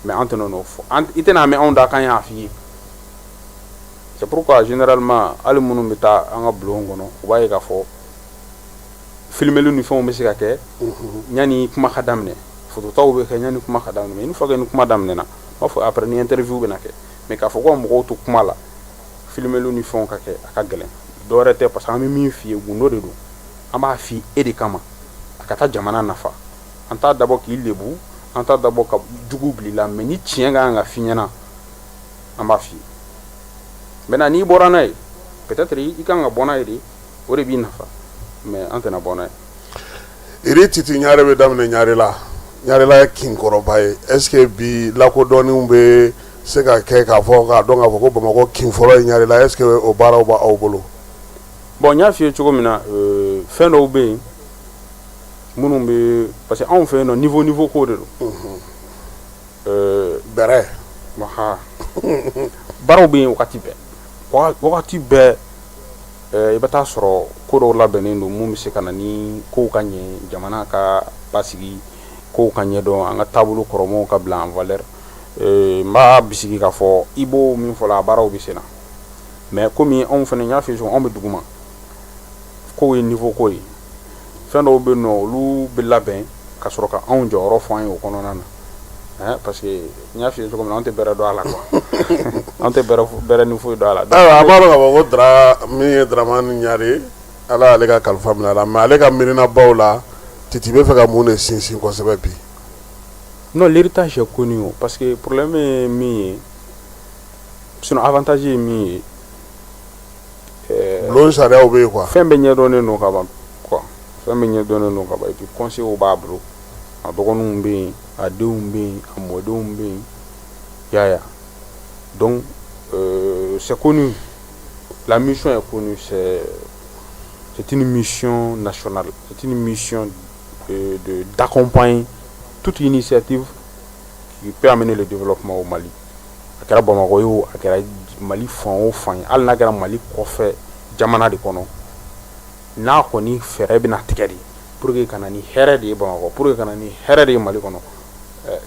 Speaker 2: mais an tɛna n'o fɔ, i tɛna mɛn anw da k'an y'a f'i ye. C'est pourquoi généralement, hali minnu bɛ taa an ka bulon kɔnɔ, u b'a ye k'a fɔ filmeli ni fɛnw bɛ se ka kɛ yanni kuma ka daminɛ, fototaw bɛ kɛ yanni kuma ka daminɛ. Mais une fois que ni kuma daminɛna, n b'a fɔ après ni interview bɛna kɛ. Mais k'a fɔ ko ka mɔgɔw to kuma la, filmeli ni fɛnw ka kɛ, a ka gɛlɛn. Dɔwɛrɛ tɛ, parce que an bɛ min f'i ye, gundo de don. An b'a f'i e de kama, a ka taa jamana nafa. An t'a dabɔ k'i lebu, an t'a dabɔ ka jugu bila i la, mais ni tiɲɛ ka kan ka f'i ɲɛna, an b'a f'i ye. Maintenant, n'i bɔra n'a ye, peut-être i kan ka bɔ n'a ye de, o de b'i nafa, mais an tɛna bɔ n'a
Speaker 1: ye. Iri Titi Ɲare bɛ daminɛ Ɲarela. Ɲarela ye kinkɔrɔba ye. Est ce que bi lakodɔnniw bɛ se ka kɛ k'a fɔ k'a dɔn k'a fɔ ko Bamakɔ kin fɔlɔ ye Ɲarela? Est ce que o baaraw b'aw bolo?
Speaker 2: Bon, n y'a f'i ye cogo min na, fɛn dɔw bɛ yen minnu bɛ, parce que anw fɛ yen nɔ, niveau ko de don.
Speaker 1: Bɛrɛ.
Speaker 2: Baaraw bɛ yen wagati bɛɛ, wagati bɛɛ. I bɛ taa sɔrɔ ko dɔw labɛnnen don mun bɛ se ka na ni kow ka ɲɛ, jamana ka basigi, kow ka ɲɛdɔn, an ka taabolo kɔrɔmaw ka bila en valeur. N b'a bisigi k'a fɔ i b'o min fɔ la, a baaraw bɛ sen na. Mais komi anw fana, n y'a f'i ye cogo min, anw bɛ dugu ma, kow ye niveau ko ye. Fɛn dɔw bɛ yen nɔ, olu bɛ labɛn ka sɔrɔ ka anw jɔyɔrɔ fɔ an ye o kɔnɔna na, parce que n y'a f'i ye cogo min na, anw tɛ bɛrɛ dɔn a la quoi, anw tɛ bɛrɛ ni foyi dɔn a la.
Speaker 1: Ayiwa, a b'a dɔn k'a fɔ ko Dra min ye Dramani Ɲare, Ala y'ale ka kalifa minɛ a la, mais ale ka miirinabaw la, Titi bɛ fɛ ka mun de sinsin kosɛbɛ bi?
Speaker 2: Non, l'héritage est connu o, parce que problème ye min ye, sinon avantage ye min ye.
Speaker 1: Bulon sariyaw bɛ yen quoi.
Speaker 2: Fɛn bɛɛ ɲɛdɔnnen don ka ban quoi, fɛn bɛɛ ɲɛdɔnnen don ka ban. Et puis conseillers b'a bolo, a dɔgɔninw bɛ yen, a denw bɛ yen, a mɔdenw bɛ yen, i y'a ye. Donc c'est connu, la mission est connue, c'est une mission nationale, c'est une mission d'accompagner toute initiative qui peut amener le développement au Mali. A kɛra Bamakɔ ye o, a kɛra Mali fan o fan ye, hali n'a kɛra Mali kɔfɛ jamana de kɔnɔ, n'a kɔni fɛɛrɛ bɛna tigɛ de pour que ka na ni hɛrɛ de ye Bamakɔ, pour que ka na ni hɛrɛ de ye Mali kɔnɔ,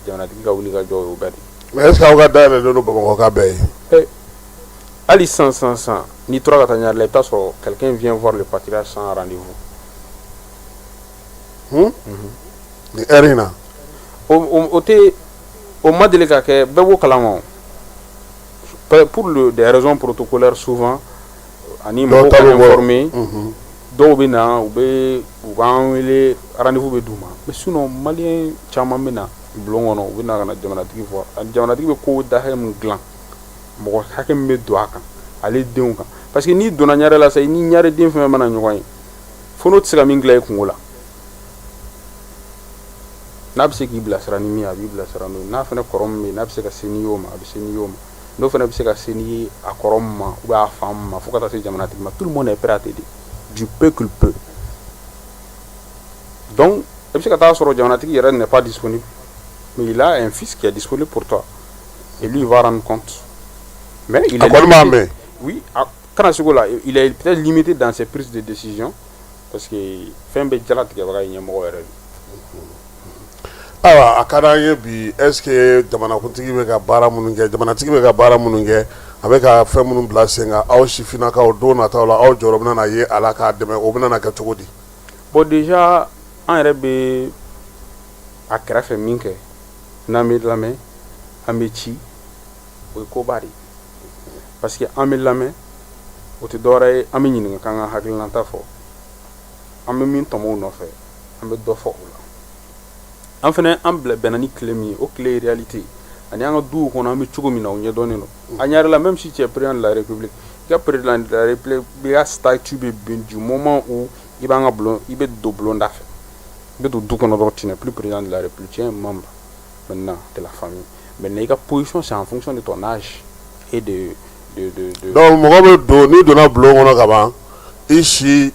Speaker 2: jamanatigi ka wuli ka jɔ o bɛɛ de.
Speaker 1: Mais est ce que aw ka dayɛlɛlen don Bamakɔ ka bɛɛ ye?
Speaker 2: Hali sisan sisan sisan, n'i tora ka taa Ɲarela, i bɛ taa sɔrɔ quelqu'un vient voir le patriarche sans rendez-vous.
Speaker 1: Nin heure in na?
Speaker 2: O tɛ, o ma deli ka kɛ, bɛɛ b'o kalama o. Pour des raisons protocolaires souvent, ani mɔgɔw ka informer, dɔw bɛ na, u b'an wele, rendez-vous bɛ d'u ma. Mais sinon malien caman bɛ na bulon kɔnɔ, u bɛ na ka na jamanatigi fɔ. Ani jamanatigi bɛ ko da hakɛ min dilan, mɔgɔ hakɛ min bɛ don a kan, ale denw kan, parce que n'i donna Ɲare la sisan, i ni Ɲare den fɛn fɛn mana ɲɔgɔn ye, fo n'o tɛ se ka min dilan i kungo la, n'a bɛ se k'i bilasira ni min ye, a b'i bilasira n'o ye. N'a fana kɔrɔ min bɛ yen, n'a bɛ se ka se n'i y'o ma, a bɛ se n'i y'o ma. N'o fana bɛ se ka se n'i ye a kɔrɔ min ma ou bien a fa min ma, fo ka taa se jamanatigi ma, tout le monde est prêt à t'aider du peu qu'il peut. Donc i bɛ se ka taa sɔrɔ jamanatigi yɛrɛ n'est pas disponible, mais il a un fils qui est disponible pour toi et lui, il va rendre compte. Mais il est
Speaker 1: limité.
Speaker 2: Oui, kana sego la, il est peut-être limité dans ses prises de décision, parce que fɛn bɛɛ jalatigɛbaga ye ɲɛmɔgɔ yɛrɛ de.
Speaker 1: Ayiwa, a ka d'an ye bi, est ce que jamanakuntigi bɛ ka baara minnu kɛ, jamanatigi bɛ ka baara minnu kɛ, a bɛ ka fɛn minnu bila sen kan, aw sifinnakaw, don nataw la, aw jɔyɔrɔ bɛna na ye a la k'a dɛmɛ, o bɛna na kɛ cogo di?
Speaker 2: Bon, déjà an yɛrɛ bɛ a kɛrɛfɛ min kɛ, n'an bɛ lamɛn, an bɛ ci, o ye koba de ye, parce que an bɛ lamɛn, o tɛ dɔwɛrɛ ye, an bɛ ɲininka k'an ka hakilinata fɔ, an bɛ min tɔmɔ u nɔfɛ, an bɛ dɔ fɔ o la. An fana, an bila bɛnna ni tile min ye, o tile ye réalité ani an ka duw kɔnɔ, an bɛ cogo min na, o ɲɛdɔnnen don. A ɲɛ la, même si tu es président de la République, i ka président de la République ka statut bɛ bin du moment où i b'an ka bulon, i bɛ don bulon da fɛ, i bɛ don du kɔnɔ dɔrɔn, tu n'es plus président de la République, tu es un membre maintenant de la famille. Maintenant, i ka position, c'est en fonction de ton âge et de
Speaker 1: Donc mɔgɔ bɛ don, n'i donna bulon kɔnɔ ka ban, i si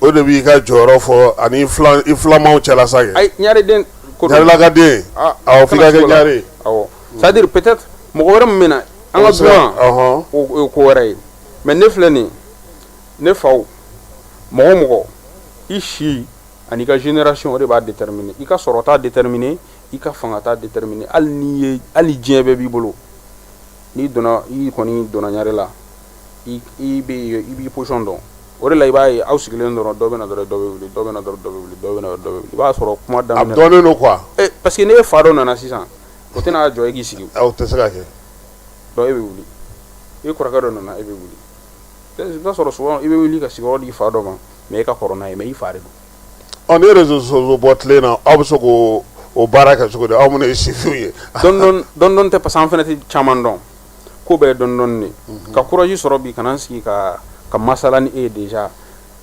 Speaker 1: o de b'i ka jɔyɔrɔ fɔ ani i filamaw cɛla sa kɛ.
Speaker 2: Ayi, ɲareden ko don.
Speaker 1: Ɲarelaka den. Awɔ, f'i ka kɛ ɲare.
Speaker 2: Awɔ, c'est à dire peut-être mɔgɔ wɛrɛ min bɛ na an ka du yan, o ye ko wɛrɛ ye. Mais ne filɛ nin ye, ne faw, mɔgɔ o mɔgɔ, i si ani i ka génération, o de b'a déterminer. I ka sɔrɔ t'a déterminer, i ka fanga t'a déterminer. Hali n'i ye, hali diɲɛ bɛɛ b'i bolo, n'i donna, i kɔni donna ɲare la, i bɛ i b'i position dɔn. O de la, i b'a ye aw sigilen dɔrɔn, dɔ bɛ na dɔrɔn, dɔ bɛ wuli, dɔ bɛ na dɔrɔn, dɔ bɛ wuli, dɔ bɛ na, dɔ bɛ wuli, i b'a sɔrɔ kuma
Speaker 1: A
Speaker 2: daminɛ.
Speaker 1: dɔnnen don quoi.
Speaker 2: Parce que n'e fa dɔ nana sisan, o tɛna jɔ e k'i sigi.
Speaker 1: O tɛ se ka kɛ.
Speaker 2: Donc e bɛ wuli, i kɔrɔkɛ dɔ nana, e bɛ wuli. I b'a sɔrɔ souvent i bɛ wuli ka sigiyɔrɔ di fa dɔ ma, mais e ka kɔrɔ n'a ye, mais i fa de don.
Speaker 1: Ɔ, ni réseaux sociaux bɔ tile na, aw bɛ se k'o o baara kɛ cogo di, aw minnu ye sifinw ye?
Speaker 2: Dɔɔni dɔɔni dɔɔni dɔɔni tɛ, parce que an fana tɛ caman dɔn, ko bɛɛ ye dɔɔni dɔɔni de. Ka courage sɔrɔ bi ka na n sigi ka masala ni e ye déjà,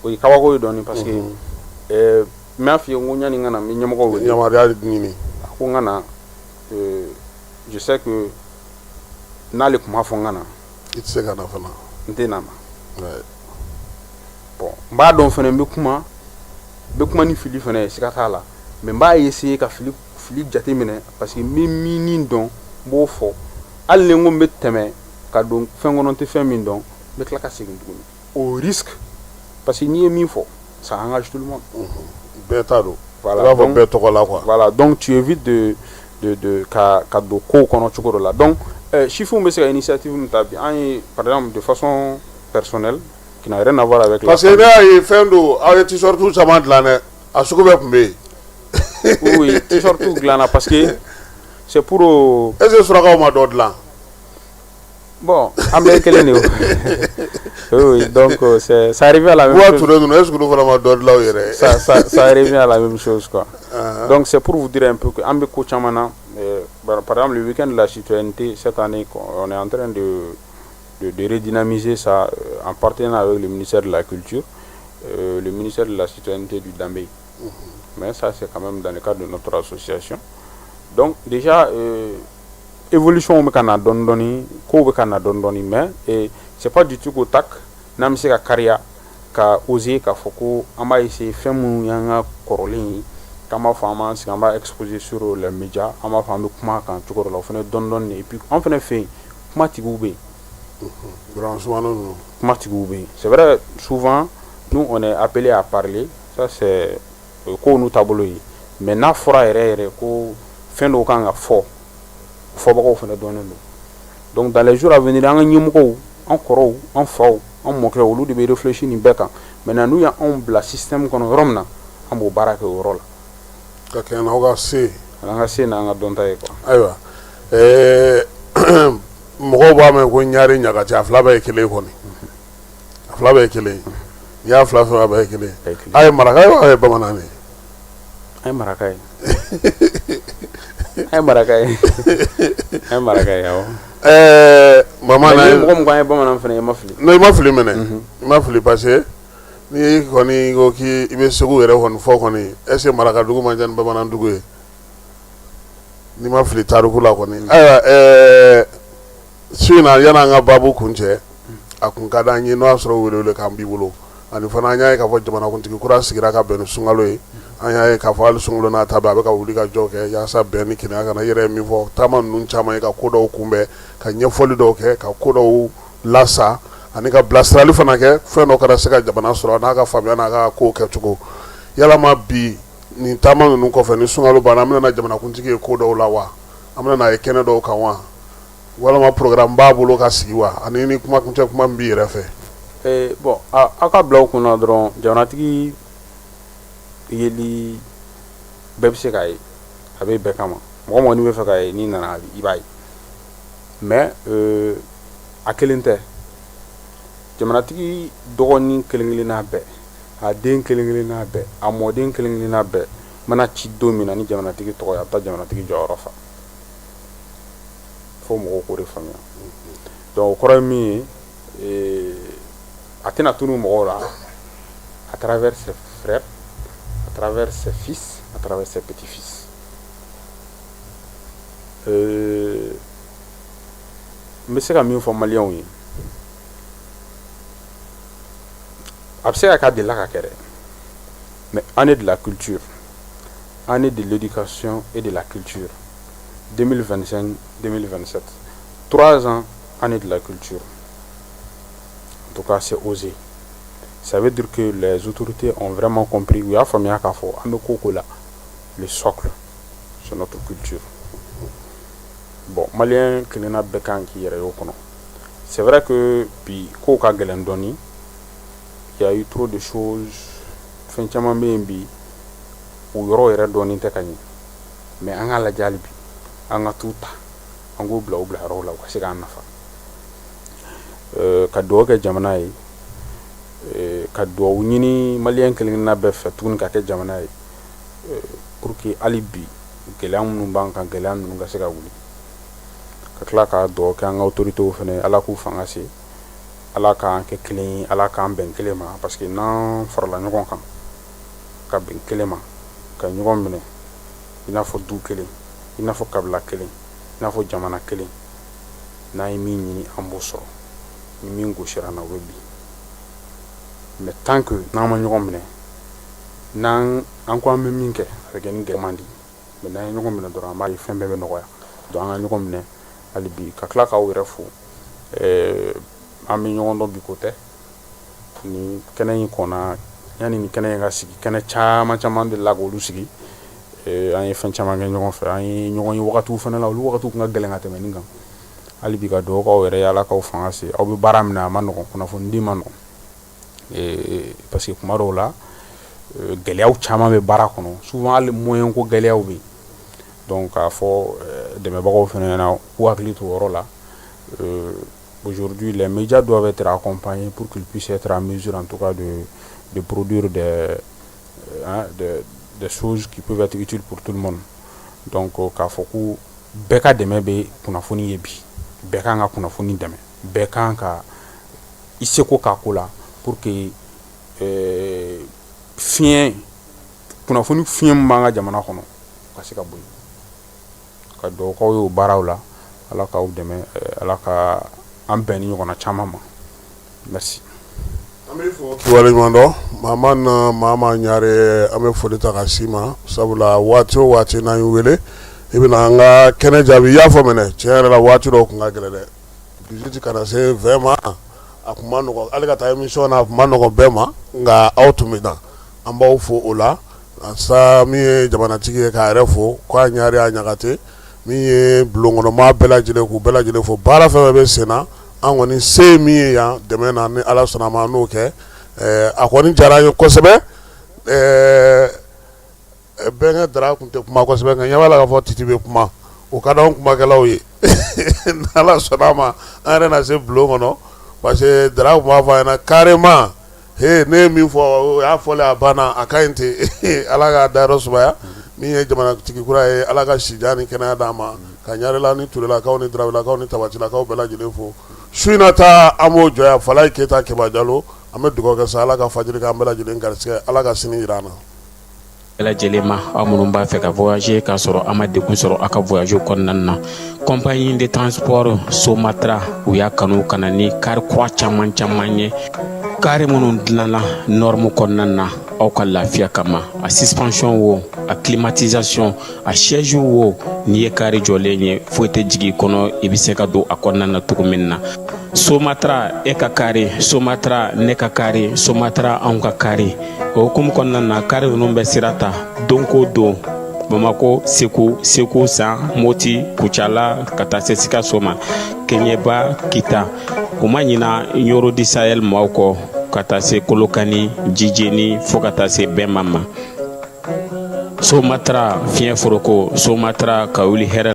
Speaker 2: o ye kabako ye dɔɔni, parce que n b'a f'i ye n ko yanni n ka na, n bɛ ɲɛmɔgɔw wele.
Speaker 1: Yamaruya ɲini.
Speaker 2: A ko n ka na, je sais que n'ale tun m'a fɔ n ka na,
Speaker 1: I tɛ se ka na fana.
Speaker 2: N tɛ na ma. Bon, n b'a dɔn fana, n bɛ kuma, n bɛ kuma ni fili fana ye, siga t'a la, mais n b'a essayer ka fili jate minɛ, parce que n bɛ min dɔn, n b'o fɔ. Hali ni n ko n bɛ tɛmɛ ka don fɛn kɔnɔ, n tɛ fɛn min dɔn, n bɛ tila ka segin tuguni au risque, parce que n'i ye min fɔ, ça engage tout le monde.
Speaker 1: Bɛɛ ta don.
Speaker 2: Voilà.
Speaker 1: I b'a fɔ
Speaker 2: Donc
Speaker 1: bɛɛ tɔgɔ la quoi.
Speaker 2: Voilà, donc tu évites de ka don kow kɔnɔ cogo dɔ la. Donc sifinw bɛ se ka initiative min ta bi, an ye, par exemple, de façon personnelle qui n'a rien à voir avec la
Speaker 1: Parce que ne y'a ye, fɛn don, aw ye t-shirt caman dilan dɛ, a sugu bɛɛ tun bɛ yen.
Speaker 2: Oui, t-shirt dilanna parce que c'est pour
Speaker 1: Est ce que surakaw ma dɔ dilan?
Speaker 2: Bon, an bɛɛ ye kelen de ye o. Oui, donc c'est ça revient à la même
Speaker 1: Buwa
Speaker 2: chose.
Speaker 1: Ture ninnu, est ce que olu fana ma dɔ dilan u yɛrɛ ye?
Speaker 2: Ça revient à la même chose quoi. Donc c'est pour vous dire un peu que an bɛ ko caman na. Par exemple, le week-end de la citoyenneté cette année, on est en train de de redynamiser ça en partenariat avec le ministère de la Culture, le ministère de la Citoyenneté du Danbe. Mais ça, c'est quand même dans le cadre de notre association. Donc déjà, évolution bɛ ka na dɔɔni dɔɔni, kow bɛ ka na dɔɔni dɔɔni, mais et c'est pas du tout qu'au tac n'an bɛ se ka kariya ka oser k'a fɔ ko an b'a essayer fɛn minnu y'an ka kɔrɔlen ye, k'an b'a fɔ an b'an sigi, an b'a exposer sur les médias, an b'a fɔ an bɛ kuma a kan cogo dɔ la. O fana dɔɔni dɔɔni de. Et puis an fana fɛ yen, kumatigiw bɛ yen.
Speaker 1: Burama Sumano ninnu.
Speaker 2: Kumatigiw bɛ yen, c'est vrai. Souvent, nous, on est appelé à parler, ça c'est kow n'u taabolo ye. Mais n'a fɔra yɛrɛ yɛrɛ ko fɛn dɔw kan ka fɔ, fɔbagaw fana dɔnnen don. Donc dans les jours à venir, an ka ɲɛmɔgɔw, an kɔrɔw, an faw, an mɔkɛw, olu de bɛ réfléchir nin bɛɛ kan. Maintenant, n'u y'anw bila système kɔnɔ yɔrɔ min na, an b'o baara kɛ o yɔrɔ la.
Speaker 1: Ka kɛɲɛ n'aw ka se.
Speaker 2: An ka se n'an ka dɔnta ye quoi.
Speaker 1: Ayiwa, mɔgɔw b'a mɛn ko Ɲare, Ɲagati, a fila bɛɛ ye kelen kɔni, a fila bɛɛ ye kelen ye. N'i y'a fila fɛn, a bɛɛ ye kelen ye. A ye maraka ye wa, a ye bamanan de ye?
Speaker 2: An ye maraka ye, an ye maraka ye, an ye maraka ye, awɔ.
Speaker 1: Mama
Speaker 2: na ye mɔgɔ mun ko an ye bamanan fana ye, i ma fili.
Speaker 1: Non, i ma fili mɛnɛ, i ma fili, parce que n'i kɔni ko k'i bɛ Segu yɛrɛ kɔni fɔ kɔni, est ce que marakadugu man ca ni bamanan dugu ye? N'i ma fili tariku la kɔni. Ayiwa, su in na, yan'an ka baabu kun cɛ, a kun ka d'an ye n'o y'a sɔrɔ welewele kan b'i bolo. Ani fana, an y'a ye k'a fɔ jamanakuntigi kura sigira ka bɛn ni sunkalo ye. An y'a ye k'a fɔ hali sunkalo n'a ta bɛɛ, a bɛ ka wuli ka jɔ kɛ yaasa bɛn ni kelenya ka na. I yɛrɛ ye min fɔ, taama ninnu caman ye ka ko dɔw kunbɛn, ka ɲɛfɔli dɔw kɛ, ka ko dɔw lasa ani ka bilasirali fana kɛ, fɛn dɔ kana se ka jamana sɔrɔ n'a ka faamuya n'a ka kow kɛcogo. Yalama bi nin taama ninnu kɔfɛ, ni sunkalo banna, an bɛna na jamanakuntigi ye ko dɔw la wa? An bɛna n'a ye kɛnɛ dɔw kan wa? Walama programme b'a bolo ka sigi wa? Ani ni kuma kuncɛ kuma min b'i yɛrɛ fɛ.
Speaker 2: Bon, aw ka bila aw kunna dɔrɔn, jamanatigi yeli bɛɛ bɛ se k'a ye, a bɛ bɛɛ kama. Mɔgɔ mɔgɔ n'i bɛ fɛ k'a ye, n'i nana, i b'a ye. Mais a kelen tɛ, jamanatigi dɔgɔnin kelen kelenna bɛɛ, a den kelen kelenna bɛɛ, a mɔden kelen kelenna bɛɛ mana ci don min na ni jamanatigi tɔgɔ ye, a bɛ taa jamanatigi jɔyɔrɔ fa. Fo mɔgɔw k'o de faamuya. Donc o kɔrɔ ye min ye, a tɛna tunu mɔgɔw la à travers ses frères, à travers ses fils, à travers ses petits-fils. N bɛ se ka min fɔ maliyɛnw ye, a bɛ se ka k'a delila ka kɛ dɛ, mais année de la culture, année de l'éducation et de la culture, 2025 2027, 3 ans, année de la culture, en tout cas c'est osé. Ça veut dire que les autorités ont vraiment compris, u y'a faamuya k'a fɔ an bɛ ko ko la, le socle, c'est notre culture. Bon, maliyɛn kelenna bɛɛ kan k'i yɛrɛ y'o kɔnɔ. C'est vrai que bi kow ka gɛlɛn dɔɔni, il y a eu trop de choses, fɛn caman bɛ yen bi, o yɔrɔ yɛrɛ dɔɔni tɛ ka ɲɛ. Mais an k'a lajɛ hali bi, an ka t'u ta, an k'u bila u bila yɔrɔw la, u ka se k'an nafa. Ka dugawu kɛ jamana ye, ka dugawu ɲini maliyɛn kelen kelenna bɛɛ fɛ tuguni ka kɛ jamana ye, pour que hali bi gɛlɛya minnu b'an kan, gɛlɛya ninnu ka se ka wuli. Ka tila ka dugawu kɛ an ka autorités fana, Ala k'u fanga se, Ala k'an kɛ kelen ye, Ala k'an bɛn kelen ma, parce que n'an farala ɲɔgɔn kan ka bɛn kelen ma, ka ɲɔgɔn minɛ i n'a fɔ du kelen, i n'a fɔ kabila kelen, i n'a fɔ jamana kelen, n'an ye min ɲini, an b'o sɔrɔ. Ni min gosira an na, o bɛ bin. Mais tant que n'an ma ɲɔgɔn minɛ, n'an an ko an bɛ min kɛ, a bɛ kɛ ni gɛlɛya man di. Mais n'an ye ɲɔgɔn minɛ dɔrɔn, an b'a ye fɛn bɛɛ bɛ nɔgɔya. Donc an ka ɲɔgɔn minɛ hali bi. Ka tila k'aw yɛrɛ fo, an bɛ ɲɔgɔn dɔn bi ko tɛ. Ni kɛnɛ in kɔnna, yanni ni kɛnɛ in ka sigi, kɛnɛ caman caman delila k'olu sigi. An ye fɛn caman kɛ ɲɔgɔn fɛ, an ye ɲɔgɔn ye wagatiw fana la, olu wagatiw tun ka gɛlɛn ka tɛmɛ nin kan. Hali bi ka dugawu k'aw yɛrɛ ye, Ala k'aw fanga se. Aw bɛ baara min na, a ma nɔgɔn, kunnafonidi ma nɔgɔn, parce que kuma dɔw la, gɛlɛyaw caman bɛ baara kɔnɔ, souvent hali moyen ko gɛlɛyaw bɛ yen. Donc k'a fɔ dɛmɛbagaw fana ɲɛna k'u hakili to o yɔrɔ la. Aujourd'hui, les médias doivent être accompagnés pour qu'ils puissent être en mesure, en tout cas, de produire hein, des choses qui peuvent être utiles pour tout le monde. Donc k'a fɔ ko bɛɛ ka dɛmɛ bɛ kunnafoni ye bi, bɛɛ kan ka kunnafoni dɛmɛ. Bɛɛ kan ka i seko k'a ko la pour que fiɲɛ kunnafoni fiɲɛ min b'an ka jamana kɔnɔ ka se ka bɔ yen. Ka dugawu k'aw ye o baaraw la. Ala k'aw dɛmɛ, Ala ka an bɛn ni ɲɔgɔnna caman ma. Merci.
Speaker 1: An b'i fo k'i waleɲuman dɔn, Mahamani Mama Ɲare. An bɛ foli ta ka s'i ma, sabula waati o waati n'an y'i wele, i bɛna an ka kɛnɛ jaabi. I y'a fɔ minɛ, tiɲɛ yɛrɛ la, waati dɔw tun ka gɛlɛn dɛ, 18 ka na se 20 ma, a tun ma nɔgɔn hali ka taa émission na, a tun ma nɔgɔn bɛɛ ma, nka aw tun bɛ na. An b'aw fo o la sa. Min ye jamanatigi ye, k'a yɛrɛ fo k'a Ɲare a Ɲagate, min ye bulonkɔnɔmaa bɛɛ lajɛlen, k'u bɛɛ lajɛlen fo. Baara fɛn fɛn bɛ sen na, an kɔni se min ye yan dɛmɛ na, ni Ala sɔnna a ma, an n'o kɛ. A kɔni diyara an ye kosɛbɛ. Bɛnkɛ Dara tun tɛ kuma kosɛbɛ, nka ɲɛ b'a la k'a fɔ Titi bɛ kuma, o ka di anw kumakɛlaw ye. Ni Ala sɔnna a ma, an yɛrɛ na se bulon kɔnɔ, parce que Dara tun b'a fɔ a ɲɛna carrément he, ne ye min fɔ, o y'a fɔlen, a banna, a ka ɲi ten. Ala k'a dayɔrɔ sumaya. Min ye jamanatigi kura ye, Ala ka sijan ni kɛnɛya d'a ma. Ka Ɲarela ni Turelakaw ni Darawelakaw ni Tabatilakaw bɛɛ lajɛlen fo. Su in na ta, an b'o jɔ yan. Falaye Keyita Keba Jalo, an bɛ dugawu kɛ sa, Ala ka fajiri k'an bɛɛ lajɛlen garisɛgɛ, Ala ka sini jira an na.
Speaker 3: Bɛɛ lajɛlen ma, aw minnu b'a fɛ ka voyager k'a sɔrɔ a ma degun sɔrɔ aw ka voyage kɔnɔna na, compagnie de transport Somatra, u y'a kanu ka na ni car kura caman caman ye, car minnu dilanna norme kɔnɔna na aw ka lafiya kama. A suspension wo, a climatisation, a siège wo, n'i ye car jɔlen ye, foyi tɛ jigin i kɔnɔ, i bɛ se ka don a kɔnɔna na cogo min na. Somatra, e ka car, Somatra, ne ka car, Somatra, anw ka car. O hukumu kɔnɔna na, car ninnu bɛ sira ta don ko don Bamako, Segu, Segu San, Moti, Kucala, ka taa se Sikaso ma, Keɲeba, Kita. U ma ɲina Ɲoro du Sahel maaw kɔ, ka taa se Kolokani, Jijeni, fo ka taa se Bɛnma ma. Somatra, fiɲɛ foroko, Somatra ka wuli hɛrɛ.